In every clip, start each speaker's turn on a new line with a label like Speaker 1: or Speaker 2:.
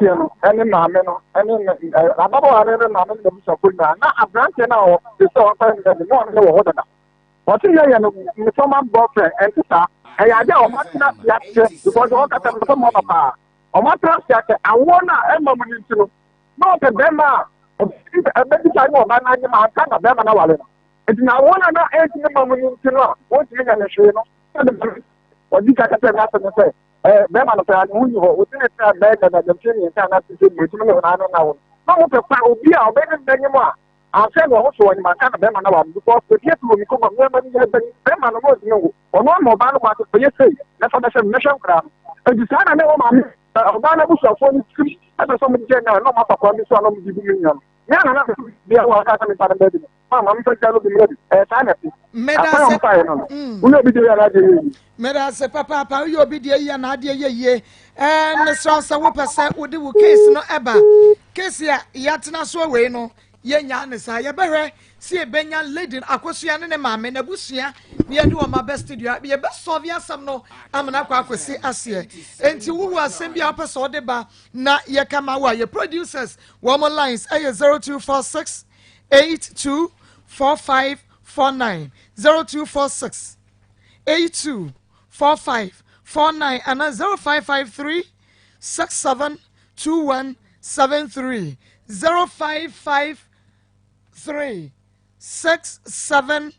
Speaker 1: Aberanteɛ no ne maame no ne ababaawa no ne maame no n'abusuafoɔ nyinaa na aberanteɛ no a ɔte sɛ ɔkɔ ne ne ɔno no wɔ hɔ dada. Ɔse yɛyɛ no ne former boyfriend ɛnte saa. Ɛyɛ adeɛ a wɔn atena ase akyɛ because ɔkasa no sɛ mɔba paa. Wɔn atena ase akyɛ awoɔ no a ɛmma mu no nti no na ɔpɛ bɛrima a ɛbɛdi kan ne ɔbaa no anyem ansa na bɛrima no aware no. Nti na awoɔ no a na ɛntumi mma mu no nti no a wɔntumi nyɛ no hwee no ɔdi ka kasa n'asɛm no sɛ Ɛɛ, bɛrima no koraa ne ho nni hɔ. Wotumi tena bɛyɛ dada mfe mmiɛnsa anaa sɛ mu, etumi ne wɔn ano na wɔn. Na wɔpɛ kwan obi a ɔbɛyɛ ne bɛnyem a ansa na ɔho so ɔnyem ansa na bɛrima no aware no because ebi atu wɔ me kɔn mu nneɛma no yɛ bɛn bɛrima no na ɔntumi nwo. Ɔno ama ɔbaa no kwan sɛ ɔyɛ sei na fa bɛhwɛ me mɛhwɛ nkoraa no. Enti saa na ne wɔ maame ɔbaa no abusuafoɔ no tirim ɛpɛ sɛ wɔde gyɛ na na wɔafa kwan bi so a na wɔde bu me nua no. Me a na na bia wɔ aka sɛ memfa no baabi no ma ma memfa gya no bi mmra bi. Ɛyɛ saa na ɛte. Akwan a wɔfaeɛ no no, woyɛ obi deɛ yɛ anaa deɛ yɛ yie.
Speaker 2: Meda ase papaapa woyɛ obi deɛ yie anaa adeɛ yɛ yie. Ɛɛ mesrɛ wo sɛ wopɛ sɛ wode wo case no ɛba case a yɛatena so wei no yɛnya ne saa yɛbɛhwɛ sɛ yɛbɛnya lady akosua ne ne maame n'abusua na yɛde wɔn aba studio a yɛbɛsɔve asɛm no amena akɔ akɔsi aseɛ enti wowɔ asɛm bi a wopɛ sɛ wode ba na yɛka ma wo a yɛ producers wɔn lines ɛyɛ 0246 82 45 49 0246 82 45 49 anaa 0553 67 21 73 0553 67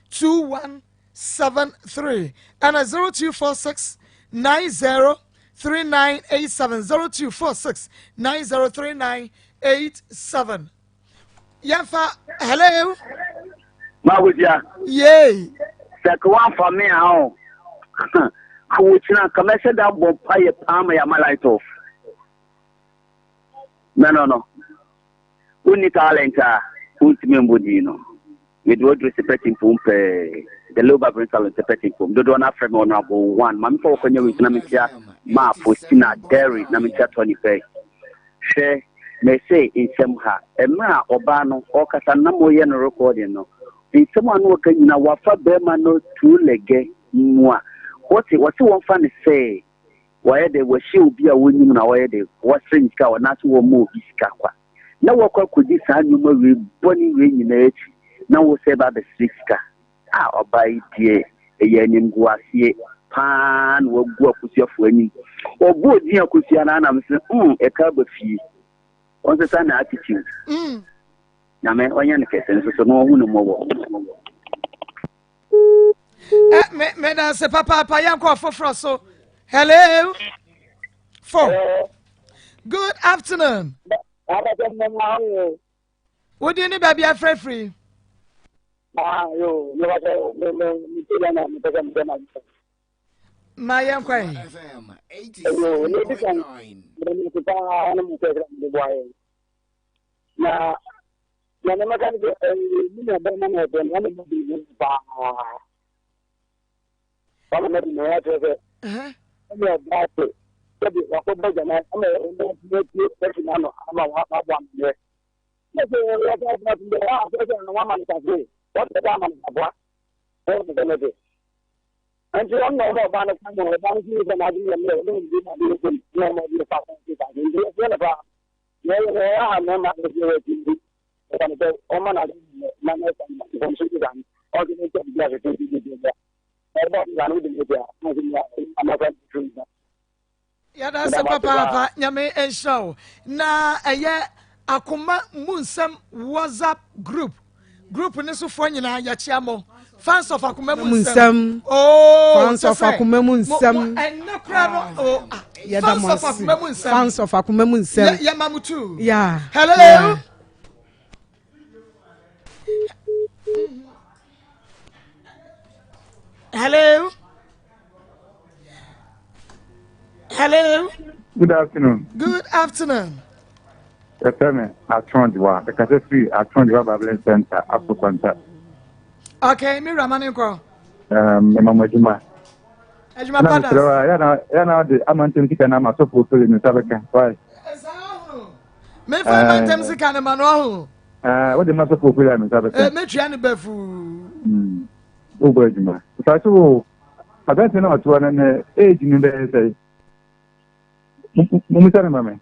Speaker 2: 21 73 ɛna 0246 90 3987 0246 903987 yɛmfa hello.
Speaker 3: Magosia.
Speaker 2: Yay.
Speaker 3: Sɛ ka wamfa me a ɔ wokyina ka mɛhyɛ da bɔ mpa yɛ paa ma yɛama light off. Mɛno no wonni talent a wontumi mbɔ din no. Mede waduru sepɛti mpom pɛɛ. The Low Barbering Salon sepɛti mpom. Dodoɔ no afrɛ me Honorable One. Ma mefa wɔkɔnya wei so na menkyia Ma Faustina Derry na menkyia Tony Pɛi. Hwɛ, mese nsɛm ha, mmerɛ a ɔbaa no ɔɔkasa no na moreyɛ no recording no, nsɛm a na ɔka nyina wafa bɛɛma no too lɛgɛ mua. Wɔse, wɔse wɔmfa no sɛ wayɛ dɛ, wahyia obi a wɔnnim no a ɔyɛ dɛ, wɔsrɛ no sika anaase wɔma obi sika kwa. Na wakɔ akɔdi saa nnoɔma wei bɔne wei nyinaa akyi na wo sɛ ba abɛsrɛ sika. Ah ɔbaa yi deɛ ɛyɛ animguaseɛ paa na wagu akosuafoɔ anim. Ɔbɔɔ din akosua no ana mese mm ɛka aba fie. Ɔnsesa na attitude. Mm. Nyame ɔnyɛ no kɛse nso so na ɔhu no mmɔbɔ.
Speaker 2: Eh, me me da se papaapa yɛnkɔ foforɔ so. Hello. Four. Good afternoon. Wodi ne baabi afrɛfiri. Ma yɛn kɔ yi.
Speaker 1: Na na ne maka ne sɛ ɛyi na bɛma na ɛbɛn na ne ma bi ne paa ɔna ma bi na ɔyɛ sɛ ɛna ɔba ase sɛbi wakɔ bɔ gyama ɛna ɔmo ɛtie ɛsi n'ano ama wabɔ amaneɛ. Nti wɔn na ɔbɔ ɔbaa no kwan ma ɔbaa no sɛ n'ade yɛ mmerɛ ɔne ne na ade yɛ fam na ɔmo ɔde fa kwan so saa nti ɛfɛ no paa na ɛyɛ na ɛyɛ aha mmarima no sɛ wɔati nti ɔka no sɛ ɔma n'ade na na ɛfa no nkɔm so saa no ɔde ne nkyɛn bi ahwehwɛ bi bi bi ɛbɔ saa no wode ne bi a na ɔde ne ama fa ne fi
Speaker 2: Yɛda ase papaapa nyame nhyira wo na ɛyɛ akoma mu nsɛm whatsapp group group ne sofoɔ nyinaa yɛkyea mo fans of akoma mu nsɛm
Speaker 4: oh fans of akoma mu nsɛm
Speaker 2: ɛnna kura no oh ah, fans of akoma mu nsɛm
Speaker 4: fans of akoma mu nsɛm
Speaker 2: yɛ ma mo tu
Speaker 4: yeah
Speaker 2: hello.
Speaker 4: Yeah.
Speaker 2: Hello. Hello.
Speaker 5: Good afternoon.
Speaker 2: Good afternoon.
Speaker 5: Yɛfrɛ me Atwɔngyewa. Mekasa firi Atwɔngyewa Bible Center, Afro Kwanta.
Speaker 2: Okay, me wura ma ne nkɔ.
Speaker 5: Mema mo adwuma.
Speaker 2: Adwuma pa da.
Speaker 5: Yɛna ɔde amantam sika no ama sɔfo ofiri ne nsa bɛka. Why?
Speaker 2: Mefa amantam sika no ma no ɔho.
Speaker 5: Wode ma sɔfo ofiri a me nsa bɛka.
Speaker 2: Metua no bafuu.
Speaker 5: Wobɔ adwuma. Fa so wo aberante na ɔtoa no ne age no bɛyɛ sɛ. Mumisa no ma me.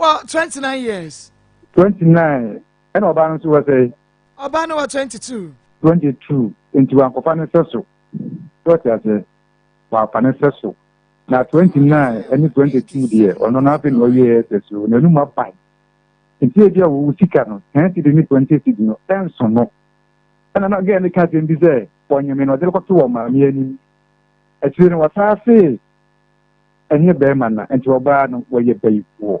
Speaker 2: Wɔ 29 years.
Speaker 5: 29 ɛna ɔbaa no nso wɔ sɛn?
Speaker 2: Ɔbaa no wɔ 22.
Speaker 5: 22 nti wankɔfa ne sɛ so. Sɛ ɔte aseɛ, wafa ne sɛ so. Na 29 ɛne 22 deɛ ɔno no afei na ɔwie ɛsɛ so n'anum aban. Nti ebi a wɔwɔ sika no 10 cedi ne 20 cedi no ɛnso no. Ɛna na gɛɛ no ka asɛm bi sɛ ɔnyeme no ɔde kɔto wɔ maame anim. Akyire no wɔsan se ɛnyɛ bɛrima na nti ɔbaa no wɔyɛ bayifoɔ.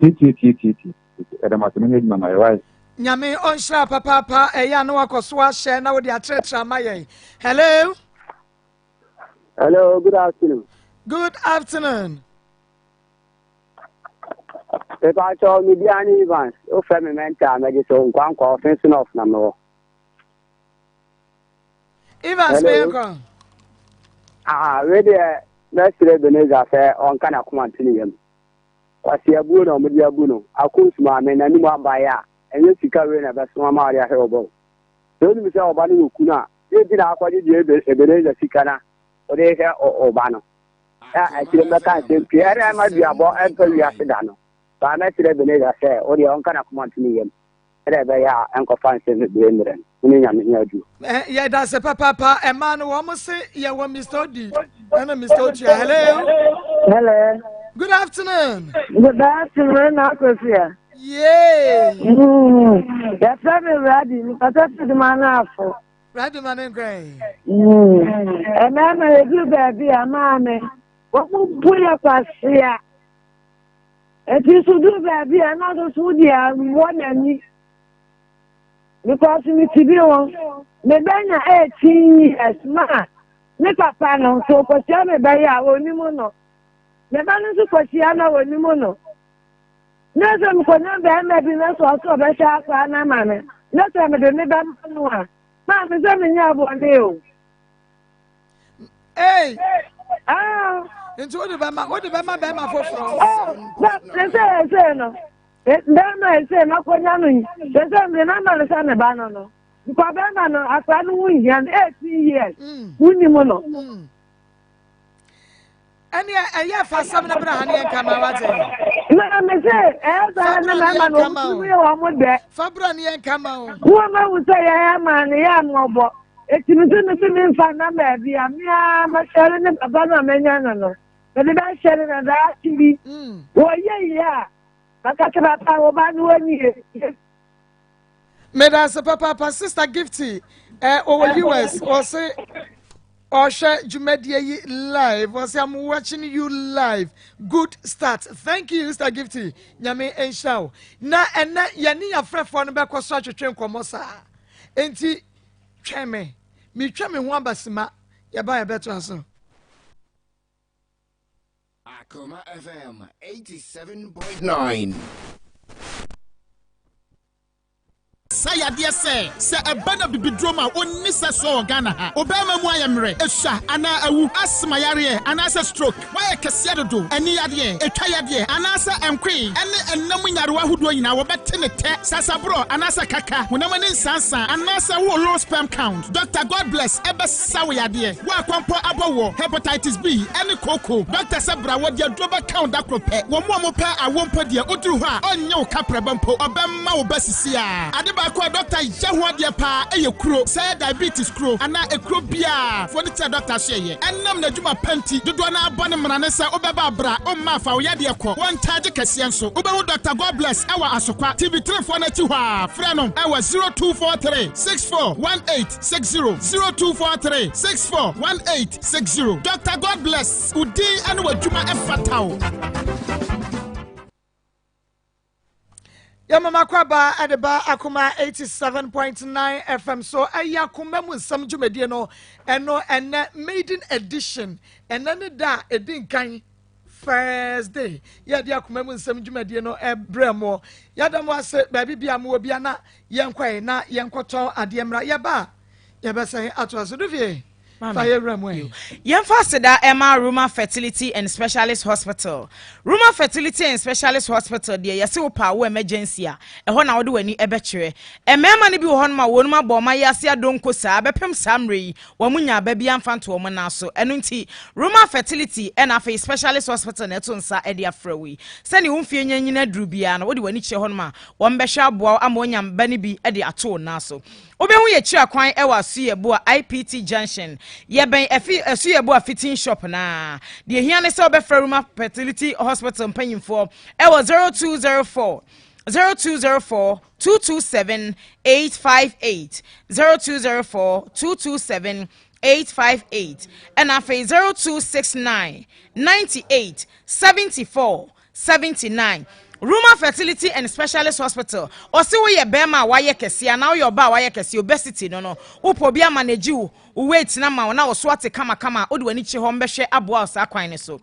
Speaker 5: Tietietie ɛdɛm ase menyɛ adwuma ma yɛ wae.
Speaker 2: Nyame ɔnhyira papaapa ɛyɛ a na wakɔ so ahyɛ na wode akyerɛkyerɛ ama yɛn. Hello.
Speaker 1: Hello, good afternoon.
Speaker 2: Good afternoon.
Speaker 1: Mepakyɛw, me bia ne Evans. Wofrɛ me mɛnta a mɛgye so nkwankwa ɔfen so na ɔfena me hɔ.
Speaker 2: Evans meyɛ kɔ.
Speaker 1: Ah, wei deɛ mɛsrɛ Ebenezer sɛ ɔnka n'akoma nto ne yam. Kwasi abuo na wɔde abu no. Akos maame n'anim abae a, ɛnyɛ sika wei na ɛbɛso ama ɔde ahwɛ ɔba o. Sɛ wonim sɛ ɔba no wɔ kunu a, deɛ nti na akɔgye deɛ Ebenezer sika na wode hwɛ ɔba no? Na akyire mbɛka nsɛm pii. Ɛna ɛma duabɔ ɛmpa wiase da no. Baa mɛsrɛ Ebenezer sɛ wo deɛ ɔnka n'akoma nto ne yam. Sɛdeɛ ɛbɛyɛ a ɛnkɔfa nsɛm bebree mmerɛ no, mo ne Nyame nyɛ adwuma.
Speaker 2: Yɛda ase papaapa. Ɛmaa no wɔn se yɛwɔ Mr. Odi ɛna Mr. Otua. Hello.
Speaker 6: Hello.
Speaker 2: Good afternoon.
Speaker 6: Good afternoon, Akosua.
Speaker 2: Yay.
Speaker 6: Yɛfrɛ me Radi, mekasa fi duma no afo.
Speaker 2: Radi ma ne nkrɛ.
Speaker 6: Ɛmɛɛma yɛduru baabi a maame, wɔn bu yɛ kwasea. Enti nso duru baabi a na nso so deɛ wɔ n'ani because me ti bi ho mebɛnya 18 years ma ne papa no nso kɔhyia me bɛyɛ a ɔnim no ne ba no nso kɔhyia no a ɔnim no na sɛ mekɔnya bɛrima bi na sɛ ɔsɛ ɔbɛhyɛ akora no ama me na sɛ mede ne bɛma no a maa me sɛ menyɛ bɔne o.
Speaker 2: Hey.
Speaker 6: Ah.
Speaker 2: Nti wode bɛma wode bɛma bɛrima foforɔ.
Speaker 6: Oh, na sɛ ɛsɛ no bɛrima ɛsɛ makɔnya no yi sɛ sɛ mede no ama no sɛ ne ba no no nkɔ bɛrima no akora no ho hia no 18 years wonim no.
Speaker 2: Ɛneɛ ɛyɛ fa asɛm no bra ha ne yɛnka ma wate.
Speaker 6: Na me se ɛyɛ saa ne mɛma no ɔmo yɛ wɔn dɛ.
Speaker 2: Fa bra ne yɛnka ma o.
Speaker 6: Wɔn ma hu sɛ yɛyɛ ama ne yɛ amɔbɔ. Eti me se me se me nfa nna baabi a me ara mɛhyɛre ne papa no a manya no no. Mede bɛhyɛre na daakye bi. Wɔyɛ yie a maka sɛ papa wo ba no wɔ nie.
Speaker 2: Medase papaapa sister Gifty eh, ɔwɔ US ɔse ɔhwɛ dwumadie yi live ɔse I'm watching you live good start thank you sister Gifty nyame nhyira wo na ɛnɛ yɛne yɛafrɛfoɔ no bɛkɔ so atwetwe nkɔmmɔ saa enti twɛn me metwa me ho abasima yɛba yɛbɛtoa so.
Speaker 7: Akoma FM 87.9.
Speaker 8: Sa yadeɛ sɛ, sɛ ɛba no abibiduro mu a ɔnni sɛsoɔ wɔ Ghana ha. Wo barima mu ayɛ mmerɛ, esua anaa awu, asthma yareɛ anaasɛ stroke, woayɛ kɛseɛ dodo, ani yadeɛ, etwa yadeɛ anaasɛ nkoe ɛne ɛnna mu nyarewa ahodoɔ nyinaa wɔbɛte ne tɛ, sasaborɔ anaasɛ kaka, honam ani nsansa anaasɛ wowɔ low sperm count. Doctor Godbless ɛbɛsa wo yadeɛ. Wo akɔmpɔ abɔ woɔ, hepatitis B ɛne kooko. Doctor sɛ bra wɔde aduro bɛka wo da koro pɛ. Wɔn a wɔpɛ awoɔ mpo deɛ woduru hɔ a ɔnnye wo kaprɛba mpo, ɔbɛma wo ba sisi ara. Ade baako a dɔkta yɛ ho adeɛ paa yɛ kuro, sɛ ɛyɛ diabetes kuro anaa ekuro biara, fo no kyerɛ dɔkta so ɛyɛ. Ɛnam n'adwuma pa nti, dodoɔ no ara bɔ ne mmara ne sɛ wobɛba a bra, womma a fa wo yadeɛ kɔ. Wɔnkyagye kɛseɛ nso. Wobɛhu Dɔkta Godbless wɔ Asokwa, TV three foɔ no akyi hɔ ara. Frɛ no wɔ 0243 64 18 60, 0243 64 18 60. Dɔkta Godbless, wo din ne w'adwuma fata wo.
Speaker 2: Yɛma makwaba de ba Akoma 87.9 FM so ɛyɛ akoma mu nsɛm dwumadie no ɛno ɛnɛ maiden edition ɛnɛ ne da a ɛdi nkan first day yɛde akoma mu nsɛm dwumadie no ɛbrɛ mo yɛda mo ase baabi bia mowɔ bia na yɛnkɔe na yɛnkɔtɔn adeɛ mmra yɛba a yɛbɛsɛn atoa so do fie. Fa yɛ wura mu ɛ.
Speaker 9: Yɛmfa aseda ɛma Ruma Fertility and Specialist Hospital. Ruma Fertility and Specialist Hospital deɛ yɛse wo paa wo emergency a, ɛhɔ na wode w'ani ɛbɛkyerɛ. Mmarima no bi wɔ hɔnom a wɔnom abɔ wɔn ayɛ ase adonko saa bɛpem saa mmerɛ yi, wɔn nnya aba biara mfa nto wɔn nan so. Ɛno nti, Ruma Fertility ɛna afei Specialist Hospital na ɛto nsa de afrɛ wo yi. Sɛdeɛ wo mfeɛ nya nyini aduru biara no, wode w'ani kyerɛ hɔnom a, wɔbɛhwɛ aboa wo ama woanya ba no bi de ato wo nan so. Wobɛhu yɛ kyira kwan wɔ Asuyɛboa IPT junction. Yɛbɛn Afi Asuyɛboa fitting shop no ara. Deɛ ɛhia ne sɛ wobɛfrɛ Ruma Fertility Hospital mpanyimfoɔ wɔ 0204 0204 227 858 0204 227 858 ɛna afei 0269 98 74 79 Ruma Fertility and Specialist Hospital ɔse woyɛ bɛɛma a wayɛ kɛseɛ anaa woyɛ ɔbaa a wayɛ kɛseɛ obesity no no wopɛ obi a manage wo wo weight no ama wo na wo so ate kama kama a wode w'ani kye hɔ mbɛhwɛ aboa wo saa kwan no so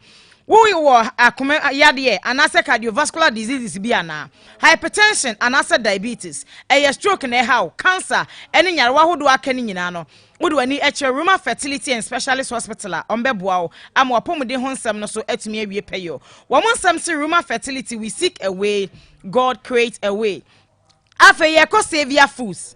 Speaker 9: wo wɔ akoma yadeɛ anaasɛ cardiovascular diseases bi anaa hypertension anaasɛ diabetes ɛyɛ stroke na ɛha wo cancer ɛne nyarewa ahodoɔ aka no nyinaa no Wode w'ani kyerɛ Roma Fertility and Specialist Hospital a, wɔbɛboa wo ama w'apɔmuden ho nsɛm no so atumi awie pɛyɛ. Wɔn nsɛm se Roma Fertility, we seek a way, God creates a way. Afei yɛkɔ Saviour Foods.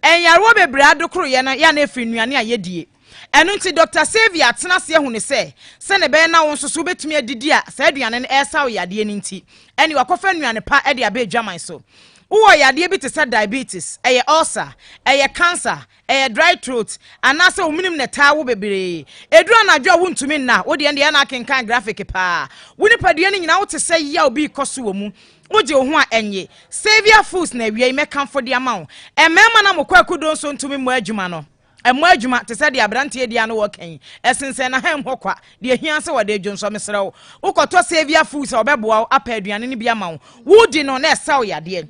Speaker 9: Nyarewa bebree adokoroyɛ no yɛ a na ɛfiri nnuane a yɛdie. Ɛno nti Dɔkta Saviour atena ase ahu no sɛ, sɛnea ɛbɛyɛ na wo nso so wobɛtumi adidi a saa aduane no ɛresa wo yadeɛ no nti, ɛne wakɔfa nnuane pa de aba adwaman so. Wowɔ yadeɛ bi te sɛ diabetes, ɛyɛ ulcer, ɛyɛ cancer, Ɛyɛ dry throat anaasɛ wo menem na ɛtaa wo bebree. Ɛduru anadwo a wontumi nna, wo deɛ ɛndeɛ na akenkan graphic paa. Wo nipadua no nyinaa wote sɛ yaw bi rekɔ so wɔ mu. Wogye wo ho a ɛnnye. Saviour Foods na awia yi mɛkamfo de ama wo. Mmarima no a mokɔ akudo nso ntumi mmɔ adwuma no. Ɛmmɔ adwuma te sɛ deɛ aberanteɛ di ano wɔ ka yi. Ɛsensɛn n'ahanmu hɔ kwa. Deɛ ɛhia sɛ wɔde redwonsɔ. Mesrɛ wo, wokɔtɔ Saviour Foods a wɔbɛboa wo apɛ aduane no bi ama wo. Wodi no na ɛsa wo yadeɛ.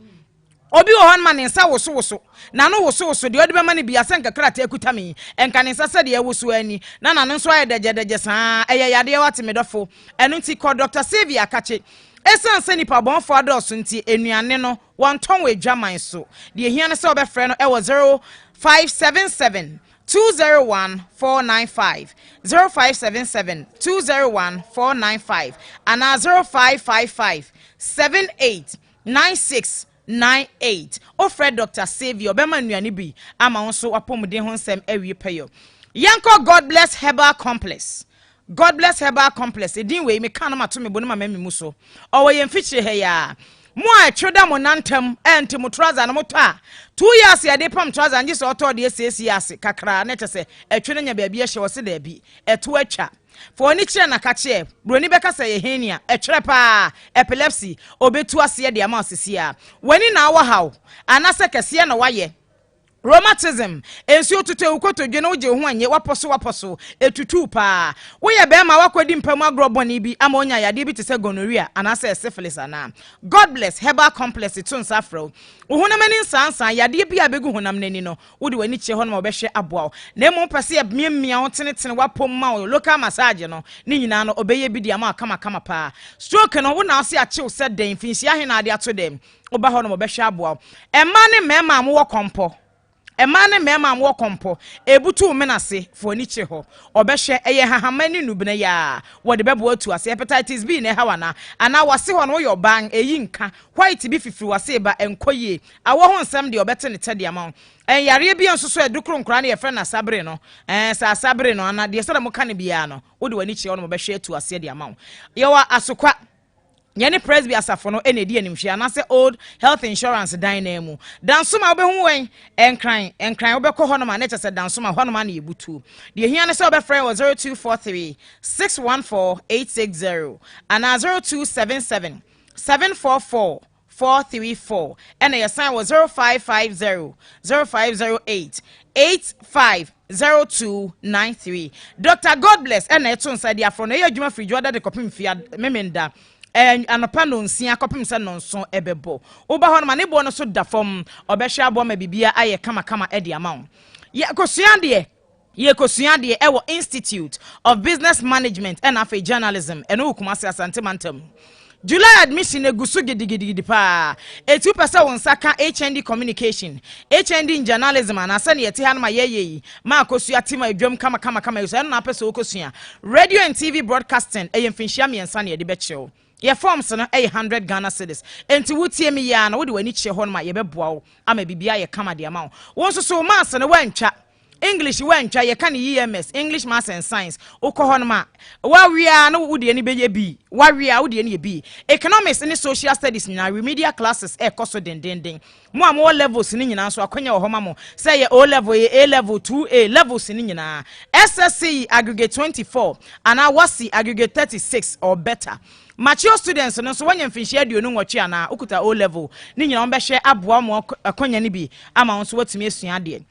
Speaker 9: Obi wɔ hɔ no ma ne nsa wosowoso, n'ano wosowoso, deɛ ɔde bɛma no biara, sɛ nka krataa kuta me yi, nka ne nsa sɛdeɛ ɛwoso ara ni, na n'ano nso ayɛ dɛgyɛdɛgyɛ saa ara. Ɛyɛ yadeɛ wate me dɔfo. Ɛno nti kɔ Dɔkta Sylvia Akakye. Ɛsiane sɛ nnipa bɔnfoɔ adɔɔso nti, nnuane no, wɔntɔn wɔ adwaman so. Deɛ ɛhia ne sɛ wobɛfrɛ no wɔ 0577 201 495, 0577 201 495 anaa 0555 78 9698. Wofrɛ Dɔkta Saviour, ɔbɛma nnuane bi ama wo nso w'apɔmuden ho nsɛm awie pɛyɔ. Yɛnkɔ God Bless Herbal Complex. God Bless Herbal Complex, edin wei meka no mato me bo no ma mami mu so. Ɔwɔ yɛn mfikyire ha yi ara. Mo a ɛtwe da mo nan ntam ɛnte mo trouser no motɔ a, 2 years yɛde pam trouser no gye sɛ ɔtɔ deɛ siesie ase kakra na kyɛ sɛ ɛtwe no nya baabi ɛhyɛ ɔse daabi, ɛto atwa. Fa w'ani kyerɛ na ka kyeɛ. Buroni bɛka sɛ ɛyɛ hernia. Ɛtwerɛ paa. Epilepsy. Ɔbɛtu aseɛ de ama wo sesie ara. W'ani na awɔ haw, anaasɛ kɛseɛ na wayɛ. Rheumatism. Nsuo totɔ wo kotodwe na wogye wo ho nnye, wapɔ so wapɔ so. Ɛtutu wo paa. Woyɛ barima a woakɔdi mpa mu agorɔ bɔne bi ama woanya yadeɛ bi te sɛ gonorrhea anaasɛ syphilis anaa? God bless Herbal Complex to nsa frɛ wo. Wo honam ani nsaansaa, yadeɛ bi a ɛbɛgu honam no ani no, Wode w'ani kyerɛ hɔ nom a wɔbɛhwɛ aboa wo. Na mmom wopɛ sɛ yɛmiamia wo, tenetene w'apɔm ma wo, local massage no, ne nyinaa no ɔbɛyɛ bi de ama wo kamakama paa. Stroke no, wo na ase akye wo sɛ dɛn, mfinhyia ahe na ade ato dɛm? Woba hɔ nom wɔbɛhwɛ aboa wo. Mmaa ne mmarima a mowɔ kɔmpɔ, mmaa ne mmarima a mowɔ kɔmpɔ, ɛrebutu wo mene ase, fa w'ani kyerɛ hɔ. Ɔbɛhwɛ, ɛyɛ nhahamma ne nnubena yi ara, wɔde bɛboa atu ase. Hepatitis B na ɛha wo anaa? Anaa w'ase hɔ no woyɛ ɔbaa, ɛyi nka, white bi fifiri w'ase reba, ɛnkɔ yie. Awɔ ho nsɛm deɛ ɔbɛte ne tɛ de ama wo. Ɛn yareɛ bi nso so a ɛdu koro nkoraa no yɛfrɛ no asabere no. Ɛn sɛ asabere no ana deɛ sɛdeɛ moka no biara no wode w'ani kyerɛ hɔ no wɔbɛhwɛ atu aseɛ de ama wo. Yɛwɔ asokwa. Yɛne Presby asafo no na ɛdi animhwɛ anaasɛ Old Health Insurance dan no ara mu. Dansoma wobɛhu wɛn? Nkran, Nkran wobɛkɔ hɔnom a na kyerɛ sɛ Dansoma hɔnom a na yɛbutuo. Deɛ ɛhia ne sɛ wobɛfrɛ yɛn wɔ 0243 614 860 anaa 0277 744 434 ɛna yɛsan wɔ 0550 0508 850293. Dr. Godbless ɛna ɛto nsa de afrɔ no ɛyɛ adwuma firi dwoada de kɔpem fia memenda anɔpa nnɔnsia kɔpem sɛ nnɔnson ɛbɛbɔ. Woba hɔ no ma ne boɔ no so da fam ɔbɛhwɛ aboa ma biribiara ayɛ kamakama ɛde ama wo. Yɛkɔsua adeɛ. Yɛrekɔsua adeɛ ɛwɔ Institute of Business Management ɛna afei Journalism ɛno wɔ Kumasi Asante Mantam. July admission no gu so gidigidigidi paa. Enti wopɛ sɛ wo nsa ka HND Communication, HND in Journalism anaa sɛnea yɛte ha no ma yɛyɛ yi ma akosua te ma adwam kamakamakama yi so, ɛno na wopɛ sɛ wokosua. Radio and TV Broadcasting, ɛyɛ mfinhyia mmiɛnsa na yɛde bɛkyerɛ wo. Yɛ forms no yɛ hundred Ghana cedis. Enti wotie me yi ara no, wode w'ani kyerɛ hɔnom a, yɛbɛboa wo ama biribiara ayɛ kama de ama wo. Wo nso so wo maths no woantwa. English woantwa, yɛka no EMS, English Maths and Science, wokɔ hɔnom a, woawe ara na wo deɛ no bɛyɛ B, woawe ara wo deɛ no yɛ B. Economics ne Social Studies nyinaa, remedial classes ɛrekɔ so dendenden. Mo a mowɔ levels no nyinaa nso, akwanya wɔ hɔ ma mo, sɛ ɛyɛ O level, ɛyɛ A level, 2A, levels no nyinaa. SSCE aggregate 24 anaa WASSCE aggregate 36 or better. Mature students no nso, woanya mfinhyia 28 anaa wokuta O level, ne nyinaa wɔbɛhwɛ aboa wo ma akwanya no bi ama wo nso woatumi asua adeɛ.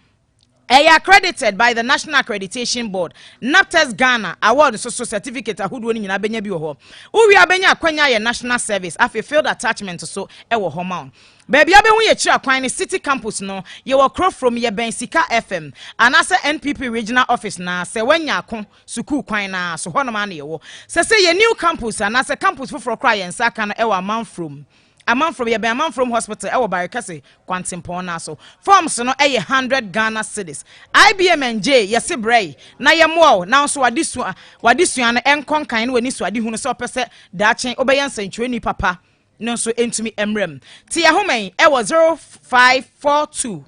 Speaker 9: Ɛyɛ accredited by the National Accreditation Board, NABTEST Ghana, award nso so certificate ahodoɔ no nyinaa bɛnya bi wɔ hɔ. Wowie a wobɛnya akwanya ayɛ National Service, afei field attachment nso wɔ hɔ ma wo. Baabi a wobɛhu yɛ akyiri akwan ne City Campus no, yɛwɔ Krofrom, yɛbɛn Sika FM anaasɛ NPP Regional Office no ara, sɛ woanya ako sukuu kwan no ara so, hɔnom ara na yɛwɔ. Sɛsɛ yɛn new campus anaasɛ campus foforɔ koraa a yɛn nsa aka no wɔ Amanfrom. Amanfrom, Yɛbɛn Amanfrom Hospital ɛwɔ Barekɛse kwantempɔn no ara so. Forms no ɛyɛ hundred Ghana cedis. IBM and J, yɛse brɛ yi na yɛmmoa wo na wo nso w'adesua w'adesua no ɛnkɔ nkan na w'anisoadehunu sɛ wopɛ sɛ daakye wobɛyɛ nsɛnkyerɛnni papa no nso ɛntumi mmra mu. Te ahoma yi ɛwɔ 0542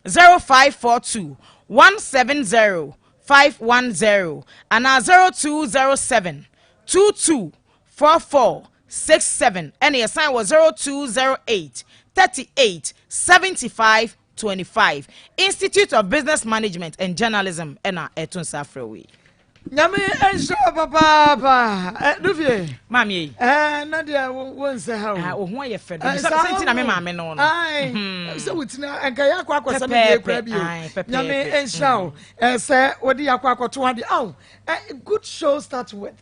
Speaker 9: 0542 170 510 anaa 0207 22 44 67 ɛna yɛsan wɔ 0208 38 75 25. Institute of Business Management and Journalism ɛna ɛto nsa afrɛ wo yi.
Speaker 2: Nyame nhyira wo papaapa. Eh, Dufie.
Speaker 9: Maame yi.
Speaker 2: Eh, na deɛ wo nsɛ ha o.
Speaker 9: Ah, wo ho ayɛ fɛ do. Sɛ sɛ nti na me maame no no.
Speaker 2: Ai. Mhm. Sɛ wotina nka yɛ akɔ akɔsɛ me deɛ kura bi o. Nyame nhyira wo. Eh, sɛ wode yɛ akɔ akɔto ade. Aw, eh, good show start with.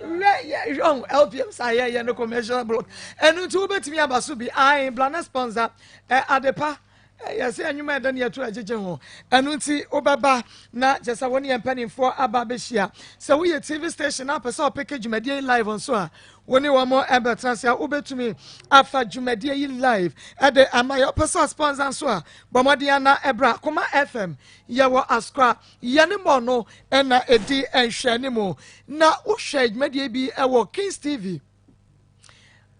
Speaker 2: Hwɛ LPM saa yɛyɛ no commercial block ɛno nti wobɛtumi aba so bi ae blana sponsor adepa yɛsɛ anwuma ɛdɛ ne yɛto agyegye ho ɛno nti wobɛba na kyɛ sɛ wo ne yɛn mpanimfoɔ aba abɛhyia sɛ woyɛ tv station na apɛ sɛ ɔpeke dwumadie yi live nso a wo ne wɔn ɛbɛtena ase a wobɛtumi afa dwumadie yi live ɛde ama yɛ ɔpɛ sɛ sponsor nso a bɔ mmɔden ana ɛbra koma fm yɛwɔ askora Yɛne mɔ no na ɛdi nhwɛanimu. Na wohwɛ dwumadie bi wɔ Kings TV,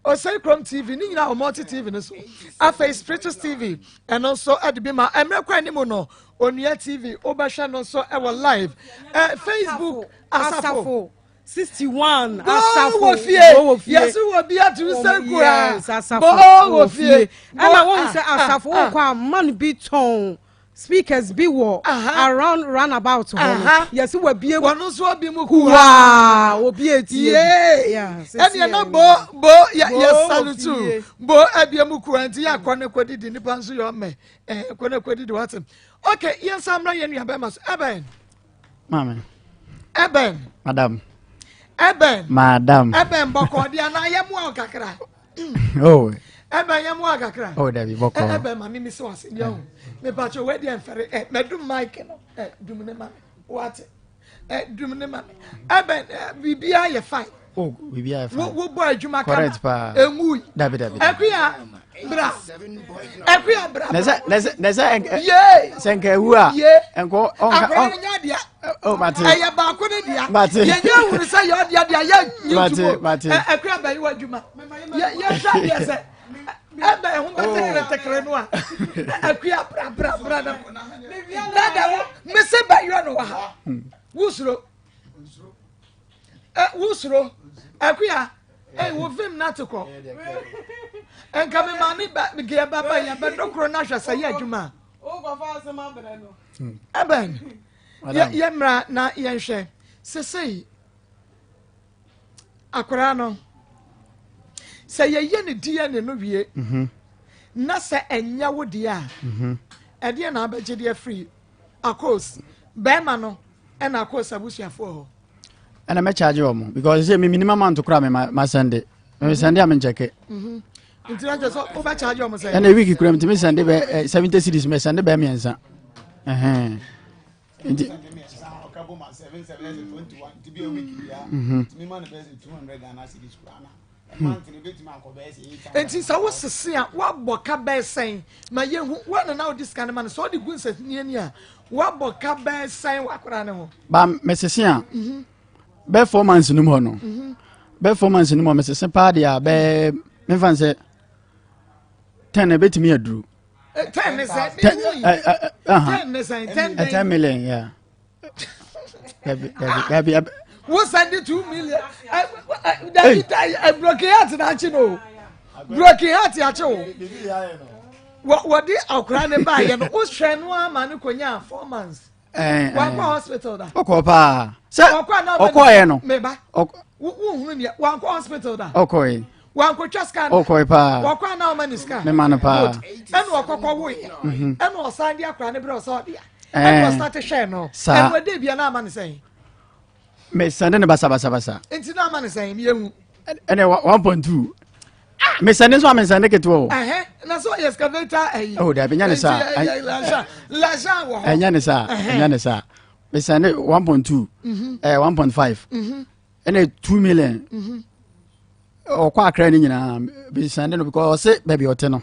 Speaker 2: Osei Krom TV, ne nyinaa wɔ Multi TV no so. Afei Spiritus TV, ɛno nso de bi ma. Mmerɛ kɔ anim no, Onua TV, wobɛhwɛ no nso wɔ live. Eh, Facebook, Asafo.
Speaker 4: 61
Speaker 2: asafo wɔ fie yɛsi wɔ bi aturu sɛ kura bɔɔ wɔ fie
Speaker 4: ɛna wɔn sɛ asafo wɔ kɔ a man bi tɔn Speakers bi wɔ around roundabout hɔ no yɛsi wɔ bie
Speaker 2: wɔn nso obi mu
Speaker 4: kuwaa obi etie
Speaker 2: yee ɛnìyɛn na bo bo yɛ yɛ salutu bo ebie mu kuwa nti yɛ akɔ ne kɔ didi nipa nso yɛ ɔmɛ ɛɛ kɔ ne kɔ didi wate ok yɛn nsa mmerɛ yɛn nua bɛrima so ɛbɛn.
Speaker 10: Maame.
Speaker 2: Ɛbɛn.
Speaker 10: Madam.
Speaker 2: Ɛbɛn.
Speaker 10: Madam.
Speaker 2: Ɛbɛn bɔkɔ di anaa yɛ mu awo kakra.
Speaker 10: Oh.
Speaker 2: Ɛbɛn yɛ mu awo kakra.
Speaker 10: Oh dabi bɔkɔ.
Speaker 2: Ɛbɛn maame mi sɛ wase bi ɔho. Mepatro wei deɛ nfɛre ɛ mɛdum mic no ɛ dum ne ma mi wate ɛ dum ne ma mi ɛbɛn ɛ biribiara yɛ fine.
Speaker 10: Oh biribiara yɛ fine.
Speaker 2: Wo bɔ adwuma kama.
Speaker 10: Correct paa.
Speaker 2: Enwu yi.
Speaker 10: Dabi dabi.
Speaker 2: Ɛkuya bra ɛkuya bra.
Speaker 10: Nɛsɛ nɛsɛ nɛsɛ ɛnkɛ.
Speaker 2: Yee.
Speaker 10: Sɛ nka ewu a.
Speaker 2: Yee.
Speaker 10: Nkɔ ɔnka.
Speaker 2: Akɔla no nya dea.
Speaker 10: Oh mate.
Speaker 2: Ɛyɛ baako ne dea.
Speaker 10: Mate.
Speaker 2: Yɛn nyɛ ehuru sɛ yɛ ɔdea dea yɛ nyi
Speaker 10: Mate mate.
Speaker 2: Ɛ ɛkuya bɛyi wɔ adwuma. Yɛ yɛ hwɛ adeɛ sɛ ɛbɛ ɛho bɛ tekere tekere no a ɛkuya bra bra bra na dada wo mese bɛ yɔ no wɔ ha wusuro ɛ wusuro ɛkuya ɛ wo vim na te kɔ nka mi maame ba deɛ ba ba yɛ bɛ dɔkoro na hwɛ sɛ yɛ adwuma ɛbɛn yɛ yɛ mmra na yɛnhwɛ sesei. Akwadaa no, sɛ yɛyɛ ne DNA no wie mhm. na sɛ ɛnyɛ wo deɛ a, mhm. ɛdeɛ na abɛgye deɛ firi akos bɛrima no ɛna akos abusuafoɔ hɔ.
Speaker 10: ɛna mɛkyagye wɔ mo because sɛ mimi nima manto koraa me ma sɛnde me sɛnde a menkyɛke
Speaker 2: mhm. nti na kyerɛ sɛ wobɛkyagye ɔmo sɛ
Speaker 10: ɛna week kura metumi sɛnde bɛ 70 eh, cities mɛsɛnde bɛɛ mmiɛnsa nti
Speaker 2: Nti sɛ wosese a woabɔ ka bɛyɛ sɛn ma yɛhu wo na na wode sika no ma no sɛ wode gu nsasini a woabɔ ka bɛyɛ sɛn wɔ akwadaa no ho.
Speaker 10: Ba mesese a bɛyɛ 4 months no mu hɔ no, bɛyɛ 4 months no mu hɔ mesese paa deɛ a bɛyɛ memfa n sɛ 10 ɛbɛtumi aduru.
Speaker 2: 10 ne sɛ 10 ne sɛn 10?
Speaker 10: 10 million, yeah. Dabi, dabi, dabi.
Speaker 2: Wo send 2 million? Dabi, broken heart na akyi no, broken heart akyi o. Wɔde akora ne ba yɛ no, wohwɛ no ama no konya 4 months. Wakɔ hospital da?
Speaker 10: Ɔkɔ paa sɛ ɔkɔɛ no.
Speaker 2: Meba, wohunu deɛ wankɔ hospital da?
Speaker 10: Ɔkɔɛ.
Speaker 2: Wankɔtwa scan?
Speaker 10: Ɔkɔɛ paa.
Speaker 2: Wakɔ ana ɔma ne scan?
Speaker 10: Mema no paa.
Speaker 2: Ɛna ɔkɔkɔ woyɛ, ɛna ɔsan de akora ne berɛ ɔsɛ ɔdea, ɛna ɔstart hwɛ no.
Speaker 10: Saa.
Speaker 2: Ɛna ɔde bia na ama ne sɛn?
Speaker 10: Mesɛnde ne basabasabasa.
Speaker 2: Nti na ama ne sɛn yɛhu?
Speaker 10: Ɛnɛ 1.2 mesɛnde nso a mesɛnde ketewa o.
Speaker 2: Ɛhɛ na sɛ ɔyɛ excavator ɛyi.
Speaker 10: Oh, dabi, nyɛ ne saa.
Speaker 2: Lajan wɔ hɔ.
Speaker 10: Ɛnyɛ ne saa, ɛnyɛ ne saa. Mesɛnde 1.2, 1.5, ɛnɛ 2 million. Ɔkɔ akra no nyinaa mesɛnde no because ɔse baabi ɔte no,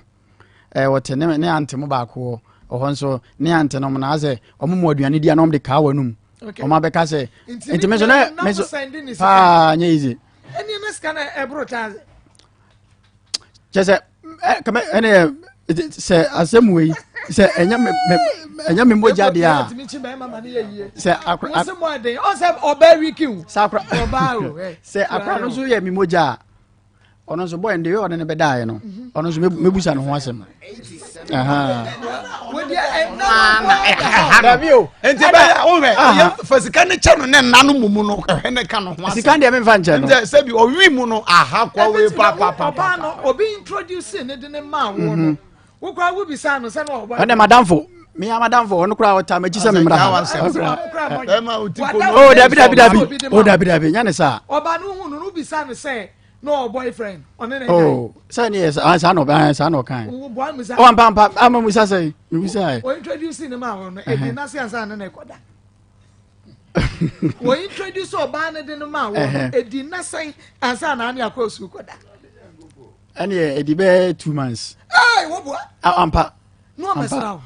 Speaker 10: wɔte ne ante mo baako wɔ ɔhɔ nso ne ante no mo na asɛ ɔmo mu aduane di a na ɔmo de kaa wɔ anum. Ɔmo abɛka sɛ nti me so ne me so paa nyɛ easy.
Speaker 2: Ɛni ne sika na ɛboro taase.
Speaker 10: Kyɛ sɛ kɛmɛ ɛne sɛ asɛm wei sɛ ɛnyɛ me me ɛnyɛ me mogya deɛ a sɛ akora sɛ akora sɛ akora no nso yɛ me mogya a, ɔno nso bɔyɛ de ɔne ne bɛdaeɛ no, ɔno nso mɛbusa ne ho asɛm.
Speaker 11: Dabi o, nti bɛyɛ wohwɛ yɛ fa sika ne kyɛ no ne nna no mumu no hwɛ ne ka no ho asɛm.
Speaker 10: Sika deɛ memfa nkyɛ no.
Speaker 11: Nti sɛbi ɔwi mu no aha kɔ wei papapapa.
Speaker 2: Ɔbaa no obi introduce ne de ne maa wo no, wo kora wo bisa no sɛ na ɔbɔ.
Speaker 10: Ɛnɛ madamfo, me a madamfo ɔno koraa ɔta m'akyi sɛ memmra ha. Oh, dabi, dabi, dabi, oh, dabi, dabi, nyɛ ne saa.
Speaker 2: Ɔbaa no hu no no bisa no sɛ na ɔwɔ boyfriend ɔne ne?
Speaker 10: Oh, sɛ ne yɛ saa na ɔbɛn saa na ɔkan. Oh, ampa ampa, ama musa sɛ musa yɛ.
Speaker 2: O introduce ne ma wɔn no ebi n'ase ansa ne na ɛkɔda. Wɔ introduce ɔbaa ne de no ma wɔn no edi n'asɛn ansa na ane akɔ osu kɔda.
Speaker 10: Ɛne yɛ edi bɛyɛ 2 months.
Speaker 2: Ɛɛ, wɔ bua.
Speaker 10: Ampa.
Speaker 2: N'o mɛ sira o.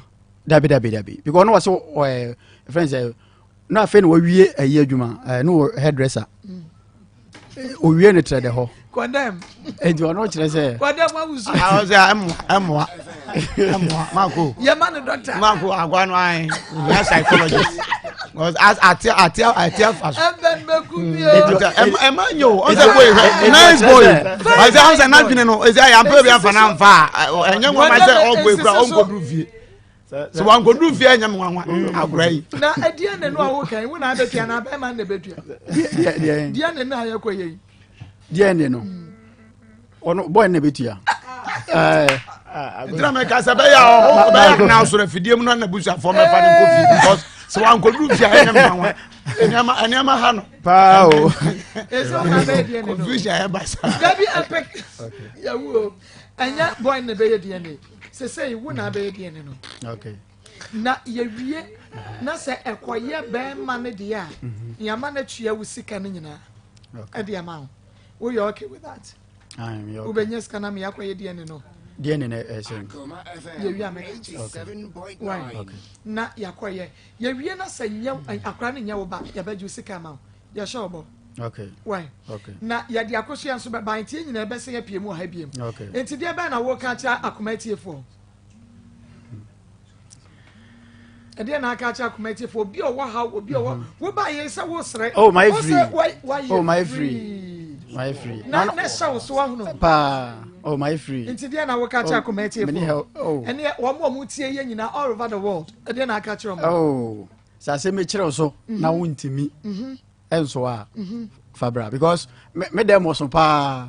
Speaker 10: Dabi, dabi, dabi, because ɔno wɔ so ɔɛ fɛn sɛ na afei na wawie ɛyi adwuma ɛɛ ne wɔ hairdresser. Owie ne trɛ dɛ hɔ.
Speaker 2: Condemn.
Speaker 10: Eti ɔno kyerɛ sɛ.
Speaker 2: Condemn wa wusu.
Speaker 11: Awɔ sɛ ɛmoa ɛmoa ɛmoa mako.
Speaker 2: Yɛ ma ne doctor.
Speaker 11: Mako agwa no ayi ohia psychologist because as ate ate ate afa so.
Speaker 2: Ɛbɛn bɛ ku mi o.
Speaker 11: Ɛma nye o, ɔsɛ boy hwɛ, nice boy, ɔsɛ ɔsɛ n'adwene no ɔsɛ ayɛ ampa bi afa na nfa a ɛnyɛ nwanwa sɛ ɔbɔ ekura ɔnkɔduru fie. Sɛ wankɔduru fie ɛnyɛ me nwanwa agorɔ yi.
Speaker 2: Na ɛdeɛ ne no a woka yi, wo na abɛtua na abɛma na ɛbɛtua deɛ ne no a yɛkɔ yɛ yi?
Speaker 10: Deɛ ne no ɔno bɔɔ ne bɛtua.
Speaker 11: Ntina mɛka sɛ bɛyɛ a ɔbɛyɛ na asɔrɔ afidie mu na nabusuafoɔ mɛfa no nkɔ fie because sɛ wankɔduru fie a ɛnyɛ me nwanwa, nneɛma nneɛma ha no.
Speaker 10: Paa o.
Speaker 11: Confusion ɛba saa.
Speaker 2: Dabi, ɛpɛ yɛwu o, ɛnyɛ bɔɔ ne bɛyɛ deɛ sesei wo na abɛyɛ DNA no. Na yɛwie na sɛ ɛkɔyɛ bɛrima no deɛ a, yɛama no atua wo sika no nyinaa ɛde ama wo. Woyɛ okay with that? Wobɛnya sika no ama yɛakɔyɛ DNA no?
Speaker 10: DNA no ɛsɛ.
Speaker 2: Yɛwie a mɛka why na yɛakɔyɛ. Yɛwie na sɛ nyɛ akora no nyɛ wo ba, yɛbɛgye wo sika ama wo, yɛhyɛ wo bɔ. Why na yɛde akosua nso bɛba, nti yɛn nyinaa ɛbɛsɛ yɛpie mu wɔ ha biem. Nti deɛ bɛn na wɔka kyerɛ akoma atiefoɔ? Ɛdeɛ na aka kyerɛ akoma atiefoɔ? Obi a ɔwɔ ha, obi a ɔwɔ wo ba yɛ sɛ wosrɛ.
Speaker 10: Oh, my free.
Speaker 2: Wayɛ.
Speaker 10: Oh, my free, my free.
Speaker 2: Na ne hyɛ wo so ahono
Speaker 10: paa. Oh, my free.
Speaker 2: Nti deɛ na wɔka kyerɛ akoma atiefoɔ ɛne wɔn a wɔn tie yɛ nyinaa all over the world, ɛdeɛ na aka kyerɛ wɔn?
Speaker 10: Oh, sɛ asɛm ekyerɛw so na wontumi ɛnso a, fa bra because me dɛ mɔ so paa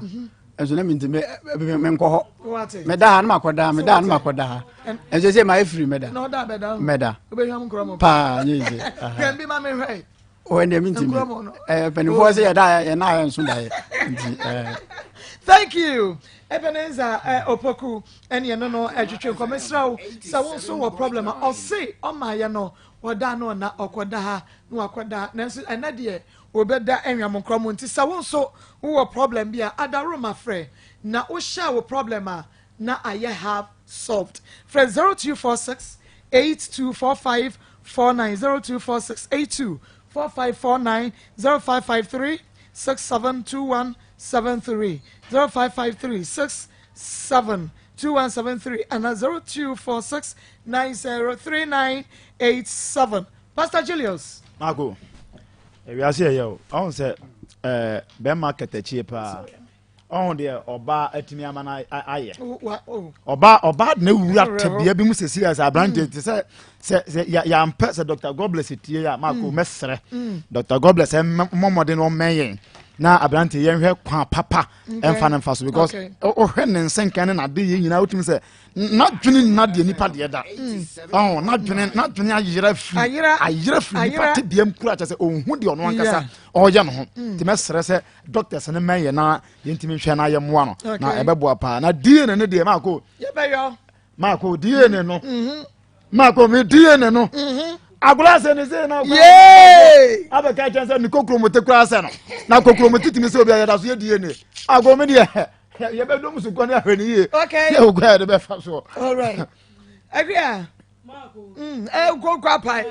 Speaker 10: nso na menti me nkɔ hɔ, meda ha na makɔda ha, meda ha na makɔda ha, ɛnso sɛ mayɛ firi mɛda mɛda paa nyɛ yie. O, ɛndeɛ mentimi mpanimfoɔ sɛ yɛda yɛna yɛ nso daeɛ nti.
Speaker 2: Thank you, Ebenezer Opoku. Ɛne ɛno no ɛtwetwe nkɔmɔ. Mesrɛ wo sɛ wo nso wɔ problem a ɔse ɔma yɛ no, ɔda no ɔna ɔkɔda ha na wakɔda, nanso ɛnɛ deɛ. Wɔbɛda anweamonkorɔ mu nti sɛ wo nso wowɔ problem bi a adaworoma frɛ na wo share wo problem a na ayɛ half solved. Frɛ 0246 8245 49 0246 824549 0553 672173 0553 672173 ana 0246 903987. Pastor Julius.
Speaker 12: Marco, ewiase ɛyɛ o. Ɔhu sɛ ɛɛ bɛrima kɛtɛkyie paa. Ɔhu deɛ ɔbaa atumi ama no ayɛ. Oh. Ɔbaa ɔbaa de n'awura tebea bi mu sɛ serious aberante mm. te sɛ sɛ sɛ yɛampɛ sɛ Dr. Godbless tie a Marco mm. mɛsrɛ. Mm. Dr. Godbless mmɔ mmɔden ɔmmɛn yɛn na aberante yɛnhwɛ kwan papa ɛmfa no mfa so because ɔhwɛ ne nsɛnkan ne n'ade yɛ nyinaa wotumi sɛ n'adwene nna deɛ nipa deɛ da ɔn n'adwene n'adwene ayera firi ayera firi nipa tebea mu kura kyɛ sɛ ohun deɛ ɔno ankasa ɔreyɛ ne ho mm. te mɛsrɛ sɛ doctors ne mɛn yɛ na yɛntumi nhwɛ na yɛmmoa no na ɛbɛboa paa na dna ne deɛ maako maako dna no mm-hmm. maako mi dna no mm-hmm. agorɔ asɛ ne se na abɛka kyɛn sɛ ne kokromote koraa sɛ no na kokromote tumi sɛ obi a yɛda so yɛ dna agorɔ mi deɛ yɛbɛdom so kɔ ne ahwɛ ne yie yɛ okɔ yɛde bɛfa soɔ.
Speaker 2: Alright. Akua. Mm, eh, koko apae.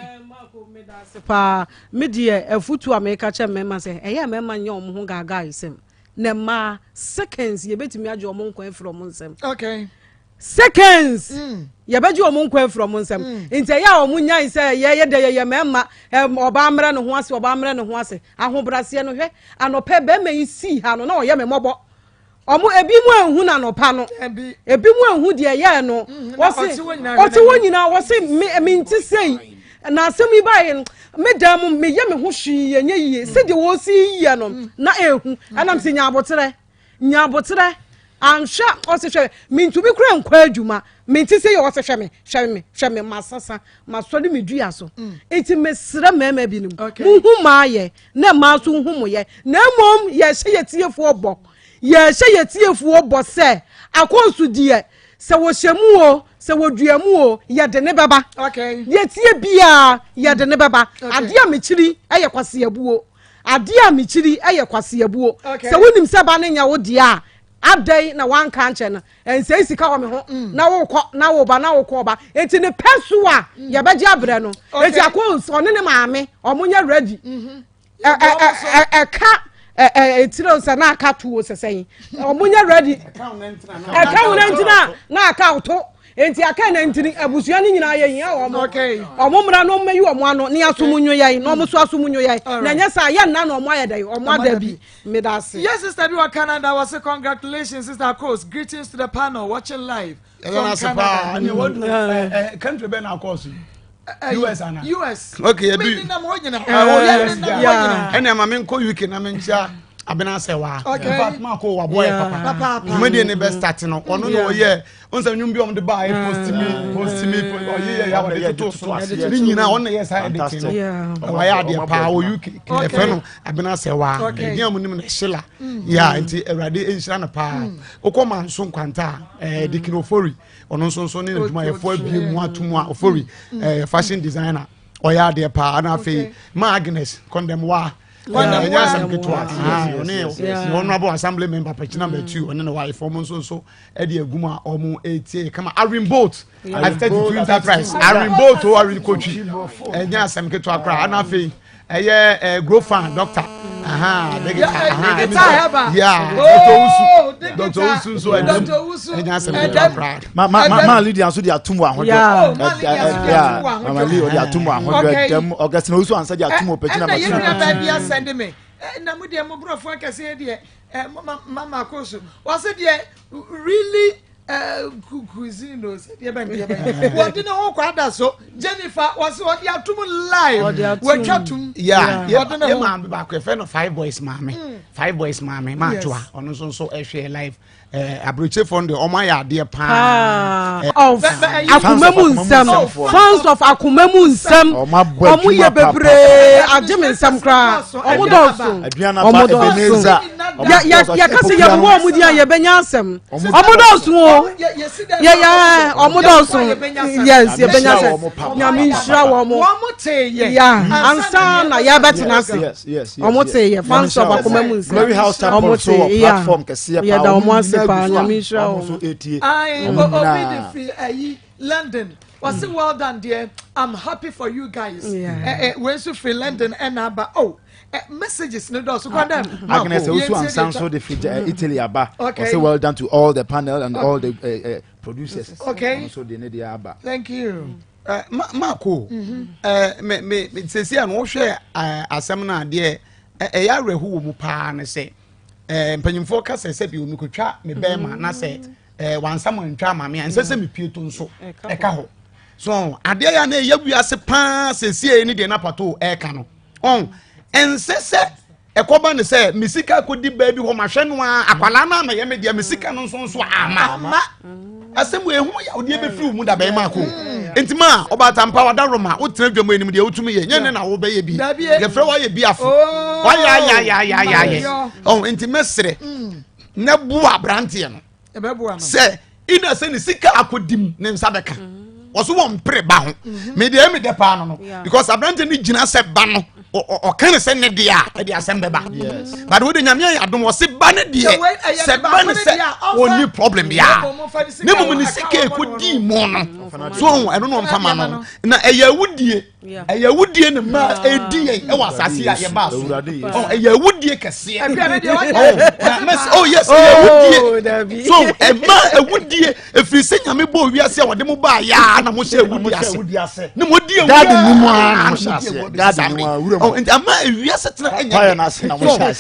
Speaker 4: Paa, me deɛ afutu a meka kyɛ mmarima sɛ ɛyɛ mmarima nyɛ wɔn ho gaagaa nsɛm na mmaa seconds yɛbɛtumi agye wɔn nkwa afiri wɔn nsam.
Speaker 2: Okay.
Speaker 4: Seconds mm. yɛbɛgye wɔn nkwa afiri wɔn nsam mm. nti ɛyɛ a wɔn nyan sɛ yɛyɛ dɛ yɛyɛ mmarima ɔbaa mmerɛ ne ho ase ɔbaa mmerɛ ne ho ase ahobrɛaseɛ no hwɛ anɔpɛ bɛrima yi sii ha no na ɔyɛ me mmɔbɔ. Ɔmo ebi mu anhu no anɔpa no. Ebi mu anhu deɛ ɛyɛɛ no. Mm, wɔse ɔte hɔ nyinaa wɔse me me nti sei. Na asɛm yi baeɛ no me dan mu meyɛ me ho hwee ɛnyɛ yie. Mm. Sɛdeɛ wɔsi yɛ no mm. na ehu. Ɛnam sɛ nya aboterɛ nya aboterɛ anhwɛ ɔse hwɛ mentumi kura nkɔ adwuma mente sɛ yɛ ɔse hwɛ me hwɛ me hwɛ me masasa masɔre me dua so nti mesrɛ mmarima binom muhu maayɛ na mmaa nso nhu mo yɛ, na mmom yɛhyɛ yɛ tiefoɔ bɔ, yɛhyɛ yɛ tiefoɔ bɔ sɛ akɔnso deɛ sɛ wɔhyɛ mu o, sɛ wɔdua mu o, yɛde ne bɛba.
Speaker 2: Okay.
Speaker 4: Yɛtie biara yɛde ne bɛba. Okay. Adeɛ a mekyiri yɛ kwaseabuo. Adeɛ a mekyiri yɛ kwaseabuo.
Speaker 2: Okay.
Speaker 4: Sɛ wonim sɛ ba no nyɛ wo deɛ a, adɛn na wanka ankyɛ no? Ɛnsɛe sika wɔ me ho mm. na wokɔ na woba na wokɔ ɔba. Enti ne pɛ so a mm. yɛbɛgye abrɛ no. Enti akɔ ɔne ne maame ɔmo nyɛ ready. Mm-hmm. Ɛka etire sɛ na aka tuo sɛ sɛn ɔmo nyɛ ready. Ɛka wo nantina na aka ɔto. Enti aka nantini abusua no nyinaa yɛ hia wɔn. Ɔmo mmra na ɔmo mɛyi wɔn ano ne asom nyo yɛn na ɔmo so asom nyo yɛn. Na ɛnyɛ saa yɛ nna na ɔmo ayɛ dɛ ɔmo ada bi. Medase.
Speaker 2: Yes, sister bi wɔ Canada wɔse congratulations sister Kos greetings to the panel watching live from Canada.
Speaker 11: Ɛne wadu country bɛn na akɔɔ so yi US ana.
Speaker 2: US.
Speaker 11: Okay, ebi.
Speaker 2: Mi nenam hɔ nyina. Yɛ nenam hɔ nyina.
Speaker 11: Ɛne ama mi nkɔ UK na mi nkyia abena sɛ wa.
Speaker 2: Okay.
Speaker 11: In fact, maa ko wa bɔ yɛ papa.
Speaker 2: Papa.
Speaker 11: Dwumadie ne bɛ start no, ɔno na ɔyɛ n sɛ nnwom bi a wɔde baa yɛ post mi post mi ɔyɛ yɛ yɛ wɔde toto so ne nyinaa ɔno na yɛ saa editing no ɔyɛ adeɛ paa wɔ uk ɛfɛ no abena sɛ waa ɛdi a mo nim no ɛhyela yɛ nti awurade nhyira no paa okɔ ma nso nkwanta a ɛɛ dikin ofori ɔno nso nso ne n'adwumayɛfoɔ abie mu ato mu a ofori ɛɛ fashion designer ɔyɛ adeɛ paa na afei ma agnes kɔndɛm waa ɛnyɛ asɛm ketewa ɔne honorable assembly member pɛkyina matthew ɔne ne wife ɔmo nso nso ɛde agu mu a ɔmo etie kama Arin Bolt at 32 Enterprise Arin Bolt o Arin Kotwi ɛnyɛ asɛm ketewa koraa ɛna afei ɛyɛ ɛɛ Grofan doctor aha digital aha yeah Dr. Owusu Dr. Owusu nso ɛdɛm ɛnyɛ asɛm ketewa koraa.
Speaker 12: ma ma ma ma Lydia nso de atum wɔ ahodwo ɛɛ mama Lee ɔde atum wɔ ahodwo ɛdɛm Augustine Owusu ansa de atum wɔ pɛkyina
Speaker 2: ma tu. Ɛna yɛn nua baabi asɛnde mi ɛna mo deɛ mo borɔfo akɛseɛ deɛ. Eh, mama mama koso. Wɔsi deɛ really eh, cuisine o sɛ deɛ bɛn deɛ bɛn. Wɔde ne ho kɔ ada so. Jennifer wɔsi wɔde atum live. Wɔatwa tum.
Speaker 11: Yeah, wɔde ne ho. Yɛ maame baako yɛfrɛ no five boys maame. Mm. Five boys maame maa toa ɔno nso nso ɛhwɛ live. Eh, aburokyefoɔ no deɛ wɔn ayɛ adeɛ paa.
Speaker 4: Eh, of akoma mu nsɛm fans of akoma mu nsɛm wɔn yɛ bebree agye me nsɛm koraa wɔn dɔɔso
Speaker 12: wɔn dɔɔso.
Speaker 4: Yɛka sɛ yɛbobɔ ɔmo din a yɛbɛnya asɛm. Ɔmo dɔɔso o. Yɛ ɔmo dɔɔso. Yes, yɛbɛnya asɛm. Nyame nhyira wɔn. Ya ansa na yɛbɛtena ase. Ɔmo te yɛ fans of akoma mu nsɛm. Ɔmo te ya. Yɛda ɔmo ase paa. Nyame nhyira wɔn.
Speaker 2: Ayi, obi de fi ayi London. Wɔsi well done dear. I'm happy for you guys. Wei nso firi London ɛna aba. Oh. Eh, messages no dɔɔso kɔ dɛm.
Speaker 12: Agnes Owusu Ansa nso de firi eh, Italy aba. Okay. Ɔsɛ well done to all the panel and all the uh, producers.
Speaker 2: Okay.
Speaker 12: Ɔno nso de ne deɛ aba.
Speaker 2: Thank you.
Speaker 11: Uh, ma Marco, mm -hmm. uh, me me sisi a no wohwɛ uh, asɛm no adeɛ ɛyɛ awerɛho wɔ mu paa ne sɛ mpanyinfoɔ ka sɛ sɛ bi omi kotwa me bɛrima na sɛ wansa mo ntwa ama me a nsɛ sɛ mepie to nso ɛka hɔ so adeɛ yɛ na ɛyɛ wiase paa sɛsie ne deɛ napato ɛka no ɔn ɛnsɛ sɛ ɛkɔba ne sɛ me sika kɔdi baabi hɔ mahwɛ no a akwalaa no amɛyɛ me deɛ me sika no nso nso ama asɛm wɔ ehu yawdeɛ bɛfiri wo mu da bɛyɛ maako nti ma ɔbaatampa wada roma wotena dwam anim deɛ wotumi yɛ nyɛ ne na wobɛyɛ bi yɛfrɛ woayɛ bi afo oh. wayɛ ayɛ ɔn nti mɛserɛ na boa aberanteɛ no sɛ ina sɛ ne sika akɔdim ne nsa bɛka mm. ɔso wɔ mpere ba ho mm-hmm. me deɛ ɛmi dɛ paa no no because aberante no gyina sɛ ba no ɔka ne sɛ ne deɛ a ɛde asɛm bɛba but wode nyame ayɛ adom ɔse ba ne deɛ sɛ ba ne sɛ ɔnni problem biara ne mmom ne sika ɛkɔdii mu no so ɛno na ɔmfa ma no na ɛyɛ awudie ɛyɛ awudie ne mmaa ɛdi yɛn ɛwɔ asase a yɛbaa so ɛyɛ awudie kɛseɛ oh yes ɛyɛ awudie so ɛma awudie efiri sɛ nyame bɔ owiase a wɔde mo baa yaa na mo hyɛ awudie ase ne mo di awudie
Speaker 12: ni mu a na mo hyɛ aseɛ gaadi ni mu a wura mu
Speaker 11: nti ama ewiase tena ɛnyɛ so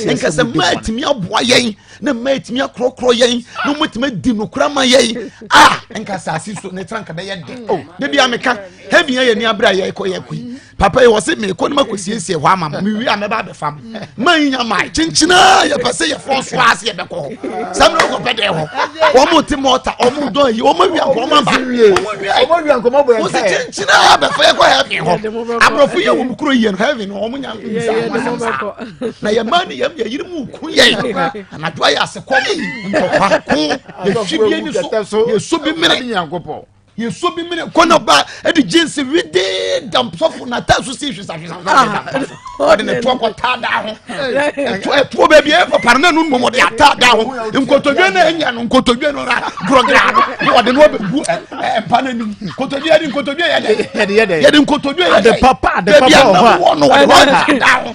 Speaker 11: nkɛsɛ mmaa etumi aboa yɛn na mmaa etumi akorɔkorɔ yɛn na wɔn etumi adi nokora ma yɛn a nka asase so ne tena nka bɛyɛ dɛ oh debi ameka. Heaven yɛ ni abere a yɛkɔ yɛkɔ yi papa yi wɔsi mekɔ ne ma kɔ siesie hɔ ama mo mewie a mɛba abɛfa mo ma yi nya maa kyenkyena yɛpɛ sɛ yɛfɔ so ase yɛbɛkɔ hɔ sɛ mmerɛ kɔpɛ dɛ hɔ wɔn mo te mɔta wɔn mo dɔn yi wɔn awia nkɔmɔ aba wɔn awia nkɔmɔ bɔ yɛn wɔsi kyenkyena abɛfa yɛkɔ heaven hɔ aborɔfo yɛ wɔn kuro yie no heaven wɔn nya nsa wɔn asɛm saa na yɛ mmaa ni yɛm yɛ yiri mu ku yɛn anadwo ayɛ ase kɔm ntɔkwa ko yɛhwi bi ani so yɛso bi mene. Yɛsɔ bi mene kɔ na ba ɛde jeans wede dam sɔfo na taa so si hwesahwesa ɔde ne toɔ kɔ taa daa ho ɛtoɔ baabi ɛyɛ papa no na ɛno mmom ɔde ataa daa ho nkotodwe na ɛnya no nkotodwe no na gorɔgora no ɔde no abɛgu mpa no anim nkotodwe yɛde nkotodwe yɛ dɛ yɛde nkotodwe yɛ dɛ baabi a nam wɔ no ɔde hɔ taa daa ho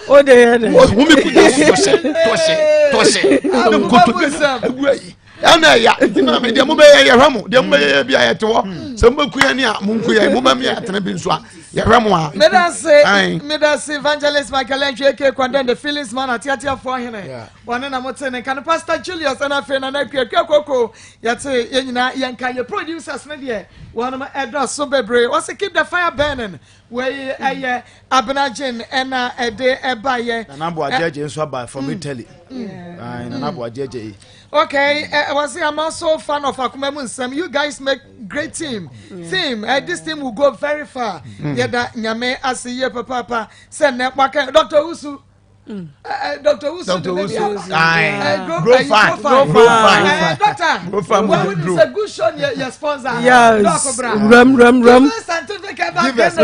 Speaker 11: wɔhumi kuta tɔhyɛ tɔhyɛ tɔhyɛ ne nkotodwe agu ayi ɛna ɛya nti na me deɛ mobɛyɛ yɛhwɛ mo deɛ mobɛyɛ bi a yɛte hɔ sɛ mobɛku yɛn a monku yɛn mobɛmi atene bi nso a yɛhwɛ mo a
Speaker 2: medase medase evangelist michael antwi aka kwandɛn the feelings man ateateafoɔ hene wɔne na mote ne nka no pastor julius ɛna afei nana akua akua koko yɛte yɛn nyinaa yɛnka yɛ producers no deɛ wɔnom ɛdɔso bebree wɔse keep the fire burning Wei ɛyɛ Abena Jane ɛna ɛde ɛbaeɛ.
Speaker 12: Nana Boagyegye nso aba from Italy. Nana Boagyegye yi.
Speaker 2: Okay, uh, was I'm also fan of Akuma Munsam. You guys make great team. Yeah. Team, uh, this team will go very far. Yɛda nyame ase yie papaapa sɛ nnɛ waka Dr. Usu. Mm. Uh, eh, Dr. Wusu
Speaker 11: Dr. Wusu, aye. Uh, grow fine, grow
Speaker 2: fine. Doctor, grow fine. Well, we is a good show. Your, your sponsor,
Speaker 4: yes. Rum, rum, rum.
Speaker 2: Scientific
Speaker 4: Give us,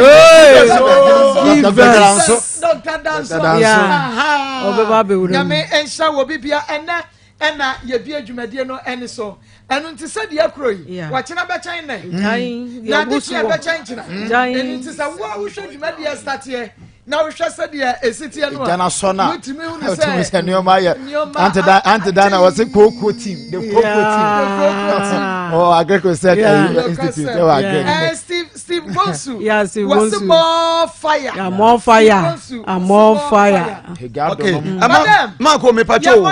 Speaker 4: give us.
Speaker 2: Dr. Danso,
Speaker 4: yeah. Obeba be
Speaker 2: Nyame ensha wo bibia ene ɛna yɛbie dwumadie no ɛne so ɛno nti sɛdeɛ kuro yi wɔkyena bɛkyɛn nnɛ na ade kyeɛ bɛkyɛn kyena ɛno nti sɛ wo a wohwɛ dwumadie stateɛ na wohwɛ sɛdeɛ ɛsi teɛ no a wotumi hunu sɛ
Speaker 12: nneɛma yɛ ante dan na wɔse kooko team the kooko team oh agric research institute ɛwɔ agric
Speaker 2: eh, steve steve bonsu wɔse more fire
Speaker 4: yeah, more fire more fire
Speaker 11: okay madam maako mepatwo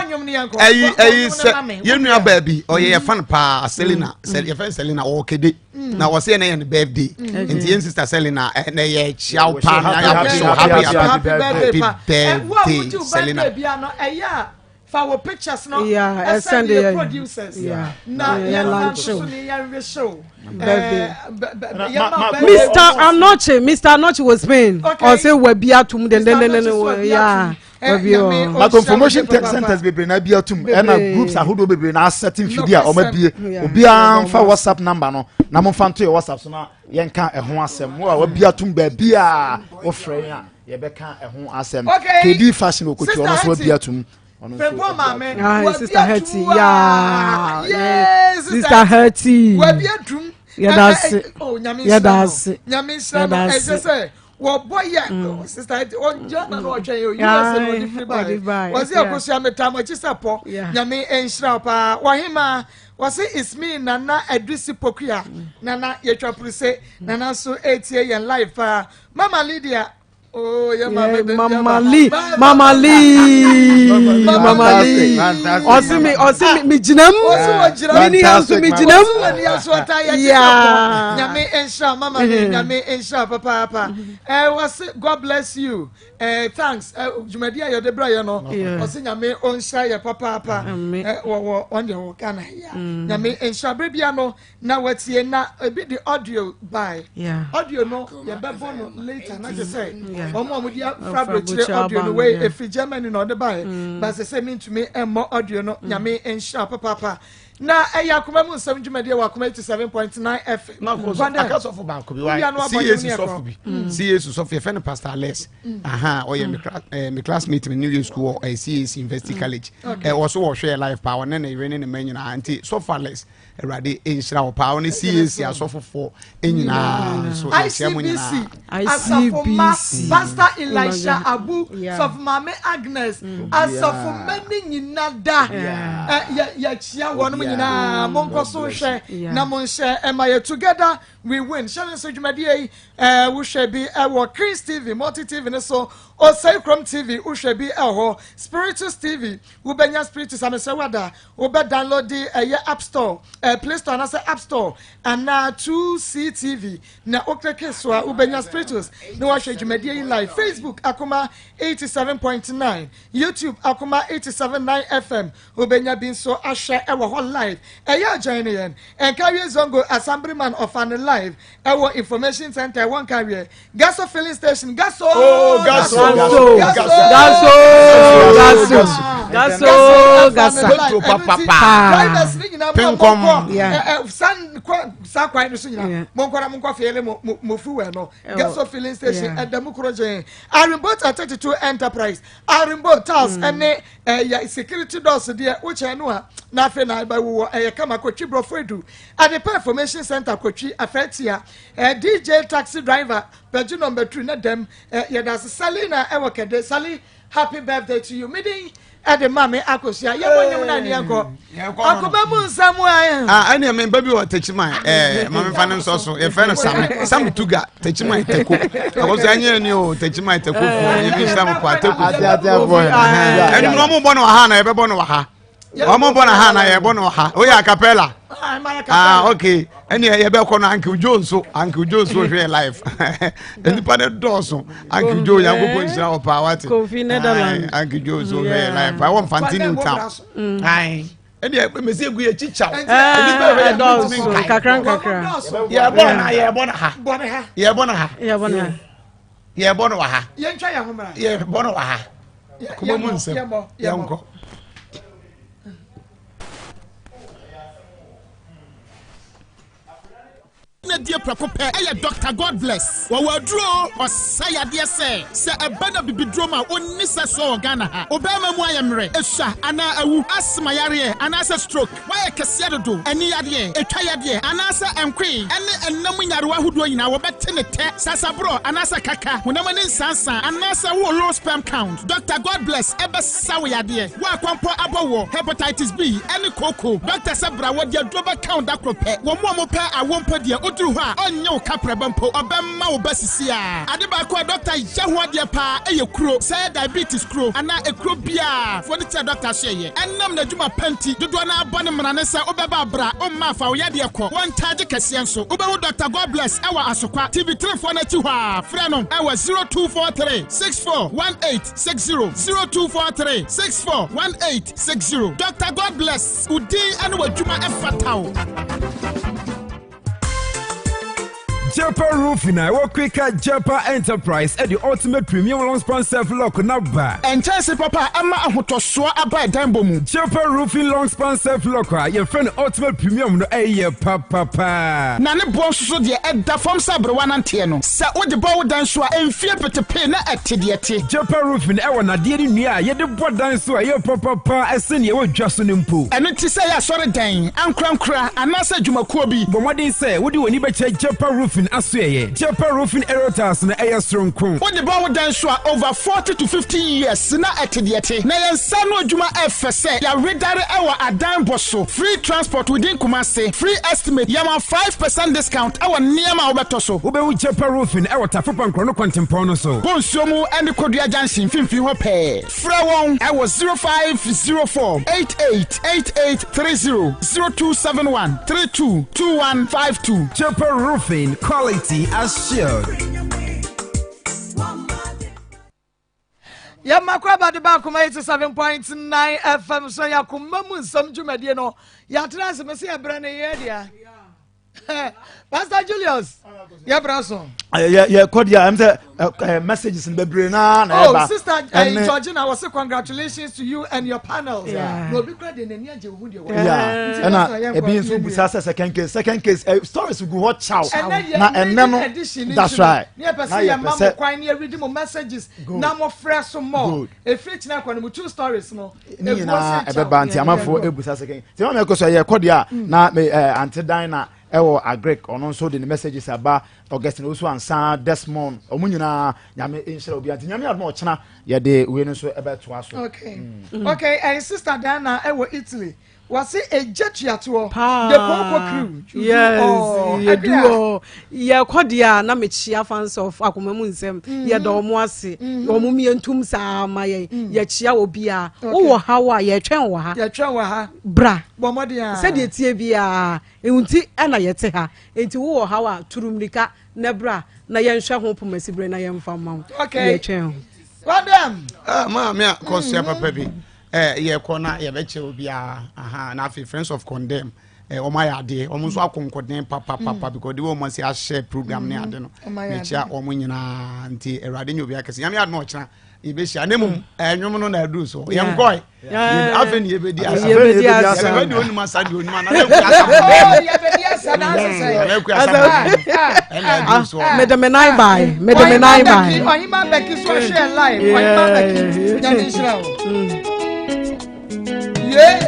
Speaker 11: ɛyi ɛyi sɛ yɛn nua baabi ɔyɛ yɛ fan paa selina mm. yɛ fɛn selina ɔwɔ kede mm. na wɔsɛ yɛn na yɛ no birthday mm. nti yɛn sister selina ɛnɛ yɛ kyiaw paa na yɛ abɛhyɛ happy happy birthday selina.
Speaker 2: fa wo pictures no ɛsɛn de producers na yɛn nso ne yɛn wehyew
Speaker 4: Mr. Anoche, Mr. Anoche was Spain. Okay. Ɔsɛ wabi atum dendendenden ya.
Speaker 2: Nyame
Speaker 12: But information tech centers bebree na abi atum ɛna groups ahodoɔ bebree na asɛte mfidie a wɔn abie obiara nfa whatsapp number no na mo nfa nto yɛ whatsapp so na yɛnka ɛho asɛm mo a wabi atum baabi a wɔfrɛ yɛn a yɛbɛka ɛho asɛm kd fashion okotu ɔno nso wabi atum.
Speaker 2: Frimpong maame
Speaker 4: wabi sister Hetty yaa sister Hetty
Speaker 2: wabi atum
Speaker 4: yɛda ase yɛda ase
Speaker 2: nyame nhyira no ɛsɛ sɛ wɔbɔ yɛ mm. sista ɛti ɔngyina na ɔtwɛn yɛ oyi ɛsɛ na ɔde firi baa wɔsi akosua meta mo akyi sɛ pɔ nyame nhyira paa wɔhema wɔsi ismi nana adusi pokuya mm. nana yɛtwa puruse nana nso etie yɛn live paa mama lydia. Oh, yeah,
Speaker 4: mama Lee, Mama Lee, Mama Lee. Ɔsi mi, ɔsi mi, mi gyina mu. Mi ni yan so mi gyina mu.
Speaker 2: Yeah. Nyame nhyira Mama Lee, Nyame nhyira papaapa. Eh, wɔsi God bless you. Eh, thanks. Eh, dwumadi a yɛde brɛ yɛ no. Ɔsi Nyame ɔnhyira yɛ papaapa. Eh, wɔwɔ wɔn deɛ wɔ Ghana ya. Nyame nhyira bere bia no. Na watie na ebi de audio bae. Audio no yɛbɛbɔ no later na kyerɛ sɛ wɔn a wɔde afra aburokyire audio no wei efiri Germany na ɔde bae. Mm. Ba sɛ sɛ mintumi mmɔ audio no mm. Nyame nhyira papaapa. Na ɛyɛ akoma mu nsɛm dwumadie wɔ akoma 87.9 FM.
Speaker 11: Na kò so aka sɔfo baako bi wa CAC sɔfo bi mm. CAC sɔfo yɛfɛ no Pastor Alex. Aha ɔyɛ eh, me classmate me New Year school wɔ eh, CAC University College. Ɛ wɔso wɔhwɛ live paa ɔne ne yere ne ne mma nyinaa nti sɔfo Alex. Awurade nhyira wo paa wo ne CAC asɔfofoɔ nyinaa nso yɛhyia mu nyinaa.
Speaker 2: Asafo ma Pastor Elisha Abu, Sɔfo Maame Agnes, mm. asafo ma ne nyina da. Yɛkyia wɔn nyinaa monkɔ so hwɛ na monhyɛ ɛma yɛ together we win. Hyɛ ne nso dwumadie yi wohwɛ bi ɛwɔ Chris TV, Multi TV ne so, Osei Krom TV wohwɛ bi ɛwɔ hɔ, Spiritus TV wobɛnya Spiritus amesɛ wada Wo bɛ downloadi ɛyɛ app store, ɛɛ play store anaasɛ app store anaa 2CTV na wo kleke so a wo bɛnya Spiritus na wahwɛ dwumadie yi live. Facebook Akoma 87.9, YouTube Akoma 87.9 FM wo bɛnya bi nso ahwɛ ɛwɔ hɔ live. Ɛyɛ a join yɛn Nkawie Zongo Assemblyman ɔfa no live ɛwɔ Information Center ɛwɔ Nkawie Gaso filling station. Gaso.
Speaker 11: Oh, gaso.
Speaker 4: Gaso. Gaso. Gaso. Gaso. Gaso.
Speaker 11: Petro papapa.
Speaker 2: Drivers ni nyinaa mo
Speaker 11: Pinkom.
Speaker 2: nkɔ. San kɔ saa kwan no so nyinaa. Mo nkɔ na mo nkɔ fiele mo mo fuel no. Gaso filling station ɛda mu koro gyɛn. Arimbota 32 Enterprise. Arimbo tiles ɛne ɛyɛ security doors deɛ wokyɛn no a na afei na ɛbɛwowɔ ɛyɛ kama kotwi borɔfo edu. Adepa information center kotwi afɛtia. Eh, DJ taxi driver bɛgye number two na dɛm eh, yɛda ase Salina ɛwɔ kɛde Sali happy birthday to you medin ɛde ma me akosua yɛbɔ nnwom na neɛ nkɔ akoma mu nsɛm a
Speaker 11: ah ɛne me ba bi wɔ Techiman eh ma me fa ne nsɔ so yɛfrɛ no Same Sam Tuga Techiman Teko ɛkɔ so ɛnyɛ ni o Techiman Teko fo yɛ mi nhyira mo pa Teko fo ɛnum na ɔmo bɔ no wɔ ha na yɛbɛbɔ no wɔ ha wɔn bɔ na ha na yɛbɔ no ha oyɛ acapella ah okay ɛnni yɛbɛkɔ no uncle joe nso uncle joe nso hwɛ life nipa ne dɔɔso uncle joe yankopɔ nhyira wɔ paa wate
Speaker 4: kofi netherland
Speaker 11: uncle joe nso hwɛ life ɛwɔ nfanti new town ɛnni mesi egu yɛ kyikyaw nipa yɛ yɛ
Speaker 4: dɔɔso nkakra nkakra
Speaker 11: yɛbɔ na yɛbɔ na ha yɛbɔ na ha yɛbɔ no wɔ ha yɛbɔ no wɔ ha kuma mu nsɛm yɛnkɔ.
Speaker 8: Na die prɛko pɛ ɛyɛ Doctor Godbless. Wɔwɔ aduro ɔsa yadeɛ sɛ sɛ ɛba na bibiduro ma ɔnni sɛ soɔ wɔ Ghana ha. Obɛɛma mu ayɛ mmerɛ, esua anaa awu, asthma yareɛ anaasɛ stroke. Woayɛ kɛseɛ dodo, ani yadeɛ, etwa yadeɛ, anaasɛ nkoe ne ɛnna mu nyarewa ahodoɔ nyinaa, wɔbɛte ne tɛ, sasaborɔ anaasɛ kaka, honam ani nsansa, anaasɛ wowɔ low sperm count. Dɔkta Godbless bɛsa wo yadeɛ. Wo a kɔmpɔ abɔ woɔ, hepatitis B, ne kooko, dɔkta sɛ bra, wɔde aduro bɛka wo da koro pɛ. Wɔn a wɔpɛ awoɔ mpo deɛ, woduru hɔ a, ɔnnye wo kaprɛba mpo, ɔbɛma wo ba sisiaa. Ade baako a dɔkta yɛ ho adeɛ paa yɛ kuro, sɛ ɛyɛ diabetes kuro anaa ekuro biara, fo no kyerɛ dɔkta so ɛyɛ. Ɛnam n'adwuma pa nti, dodoɔ no ara bɔ no mmara ne sɛ wobɛba a bra, womma a fa wo yadeɛ kɔ. Wɔntaagye kɛseɛ nso. Wobɛhu Dɔkta Godbless wɔ Asokwa, TV Terefoɔ no akyi hɔ ara. Frɛ no wɔ 0243 64 1860, 0243 64 1860. Dɔkta Godbless, wo din ne w'adwuma fata wo.
Speaker 13: Japa Roofing a ɛwɔ Quaker Japa Enterprise de Ultimate Premium Long Span Self Lock no aba.
Speaker 8: Nkyɛnse papa a ɛma ahotɔsoɔ aba ɛdan bɔ mu.
Speaker 13: Japa Roofing Long Span Self Lock a yɛfrɛ no Ultimate Premium no yɛ papapa.
Speaker 8: Na ne boɔ nso so deɛ, ɛda fam sɛ aberewa nanteɛ no. Sɛ wode bɔ wo dan so a, mfie petepee na ɛte deɛ ɛte.
Speaker 13: Japa Roofing wɔ nnadeɛ ne nnua a yɛde bɔ dan so a ɛyɛ papapa sen deɛ ɛwɔ dwa so no mpo.
Speaker 8: Ɛno nti sɛ ɛyɛ asɔredan, ankorankora, anaasɛ adwumakuo bi.
Speaker 13: Bɔ mmɔden sɛ wode w'ani bɛkyerɛ Japa Roofing asoɛeɛ. Japa Roofing Aerial Tiles no ɛyɛ soronko.
Speaker 8: Wode bɔ wo dan so a, over 40 to 50 years na ɛte deɛ ɛte. Na yɛn nsa ano adwuma ɛfɛ sɛ yɛawedare wɔ adan bɔ so. Free transport within Kumasi, free estimate, yɛma 5% discount wɔ nneɛma a wobɛtɔ so.
Speaker 13: Wobɛhu Japa Roofing wɔ Tafo Pankorɔ no kwantempɔn no so.
Speaker 8: Bonsuo mu ne Kodua Junction mfimfini hɔ pɛɛ. Frɛ wɔn wɔ 0504 88 8830, 0271 32 2152.
Speaker 13: Japa Roofing, quality assured.
Speaker 2: Yɛma kɔ aba de ba akoma 87.9 FM so yɛ akoma mu nsɛm dwumadie no yɛatena ase me sɛ yɛbrɛ no yɛ dea Pastor Julius yɛbrɛ so
Speaker 12: yɛkɔ deɛ ɛm sɛ messages no bebree naa na
Speaker 2: ɛba oh sister ɛne Georgina wɔ se congratulations to you and your panels na obi kura deɛ n'ani agye wo ho deɛ wɔ
Speaker 12: ɛna ebi nso busa sɛ second case second case stories gu hɔ chow na ɛnɛ no that's right
Speaker 2: na yɛpɛ sɛ yɛma mo kwan ne yɛredi mo messages na mo frɛ so mɔ efiri kyinɛ kɔ no mo two stories no
Speaker 12: ne nyinaa ɛbɛba nti amanfoɔ ebusa second nti maame ɛkɔ so ɛyɛ kɔ deɛ a mm. na me ɛɛ ante dan na ɛwɔ agric ɔno nso de ne messages aba Augustine Owusu Ansa Desmond ɔmo nyinaa nyame nhyira obi ante nyame adom ɔkyena yɛde wei no nso ɛbɛtoa so.
Speaker 2: Okay mm. okay ɛyɛ sister Diana ɛwɔ Italy wɔsi egya tuatoɔ the koko crew
Speaker 4: yes yɛdu hɔ yɛkɔ deɛ a na mekyia fans of akoma mu nsɛm mm-hmm. yɛda ɔmo ase mm-hmm. ɔmo mmiɛntum saa ma yɛn mm. yɛkyia wɔ biara wowɔ ha wɔ a yɛtwɛn wɔ ha
Speaker 2: yɛtwɛn wɔ ha
Speaker 4: bra
Speaker 2: bɔ mmɔden a
Speaker 4: sɛdeɛ tie biara nti ɛna yɛte ha nti wowɔ ha wɔ a turu mmirika na bra na yɛnhwɛ ho pomasi berɛ na yɛmfa mma wo yɛtwɛn ho
Speaker 2: wadam
Speaker 11: ah, maame a kɔsua papa bi eh, yɛkɔ na yɛbɛkyɛ obiara aha na afei friends of condemn eh, wɔn ayɛ adeɛ wɔn nso akonkoden papapapa mm. because de wɔn asi ahyɛ program ne ade no mm-hmm. mekyia wɔn nyinaa nti awurade nyɛ obiara kɛse nyame adom ɔkyena yɛbɛhyia ne mmom ɛnwom no na aduru so yɛn kɔe afei ne yɛbɛdi asa yɛbɛdi deɛ onim asa deɛ onim ana ekura asa
Speaker 2: bɔ yɛbɛdi asa na asesɛ
Speaker 11: ana ekura asa bɔ ɛna aduru so
Speaker 4: mede me nan bae mede me nan bae
Speaker 2: ɔhema bɛki so ɔhwɛ live ɔhema bɛki nyame nhyira o yee.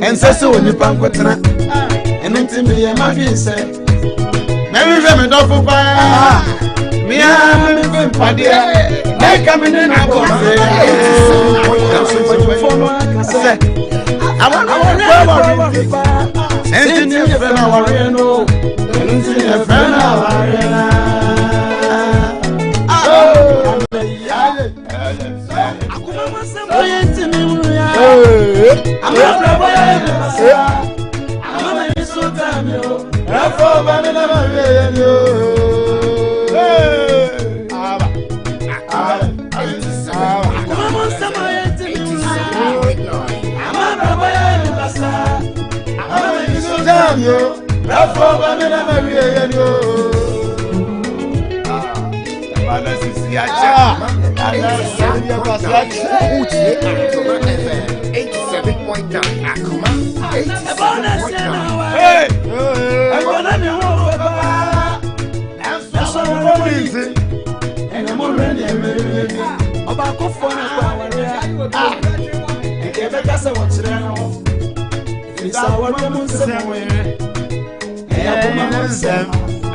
Speaker 11: Ɛnsɛ sɛ onipa nkɔtena ɛno nti meyɛ madwen sɛ mɛhwehwɛ me dɔfo paa mea memfe mpadeɛ na ɛka me ne nabɔ sɛ ɛnti ne yɛfrɛ no awareɛ no ɛno nti ne yɛfrɛ no awareɛ no
Speaker 7: Wotie Akoma FM 87.9. Akoma 87.9.
Speaker 11: Hey!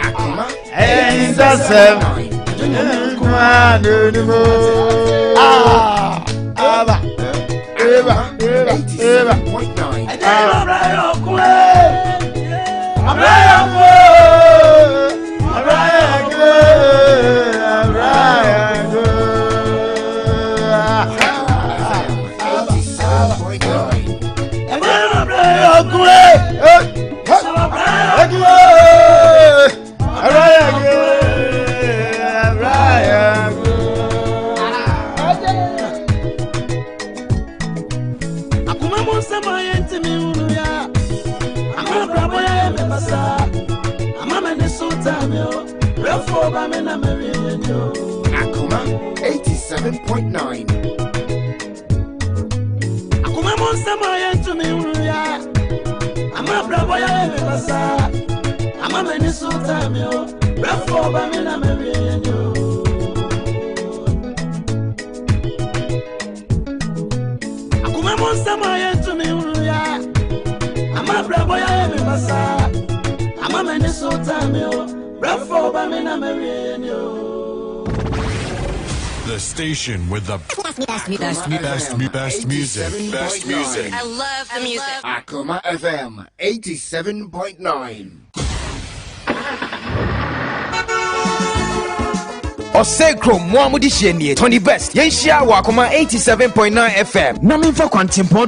Speaker 7: Akoma
Speaker 11: Ɛyɛ nsɛm. Aba, eba, eba, eba.
Speaker 14: Akoma mu nsɛm a yɛntumi nhunu yɛ a, ama abrabɔ yɛ me basaa, ama m'ani so taa me o, brɛfoɔ ba me na mawie yɛ ni o.
Speaker 7: Akoma 87.9.
Speaker 14: Akoma mu nsɛm a yɛntumi nhunu yɛ a, ama abrabɔ yɛ me basaa, ama m'ani so taa me o, brɛfoɔ ba me na mawie yɛ ni o. Akoma mu nsɛm a yɛntumi nhunu yɛ a, ama abrabɔ yɛ me basaa, ama m'ani so taa me o, brɛfoɔ ba me na mawie yɛ ni o.
Speaker 15: The station with the best, best, best, best music. Best music.
Speaker 16: I love the music.
Speaker 7: Akoma FM 87.9.
Speaker 17: Ɔsɛe kurom mo a mode hyia nie Tony Best yɛnhyia wɔ Akoma 87.9 FM na memfa kwantempɔn.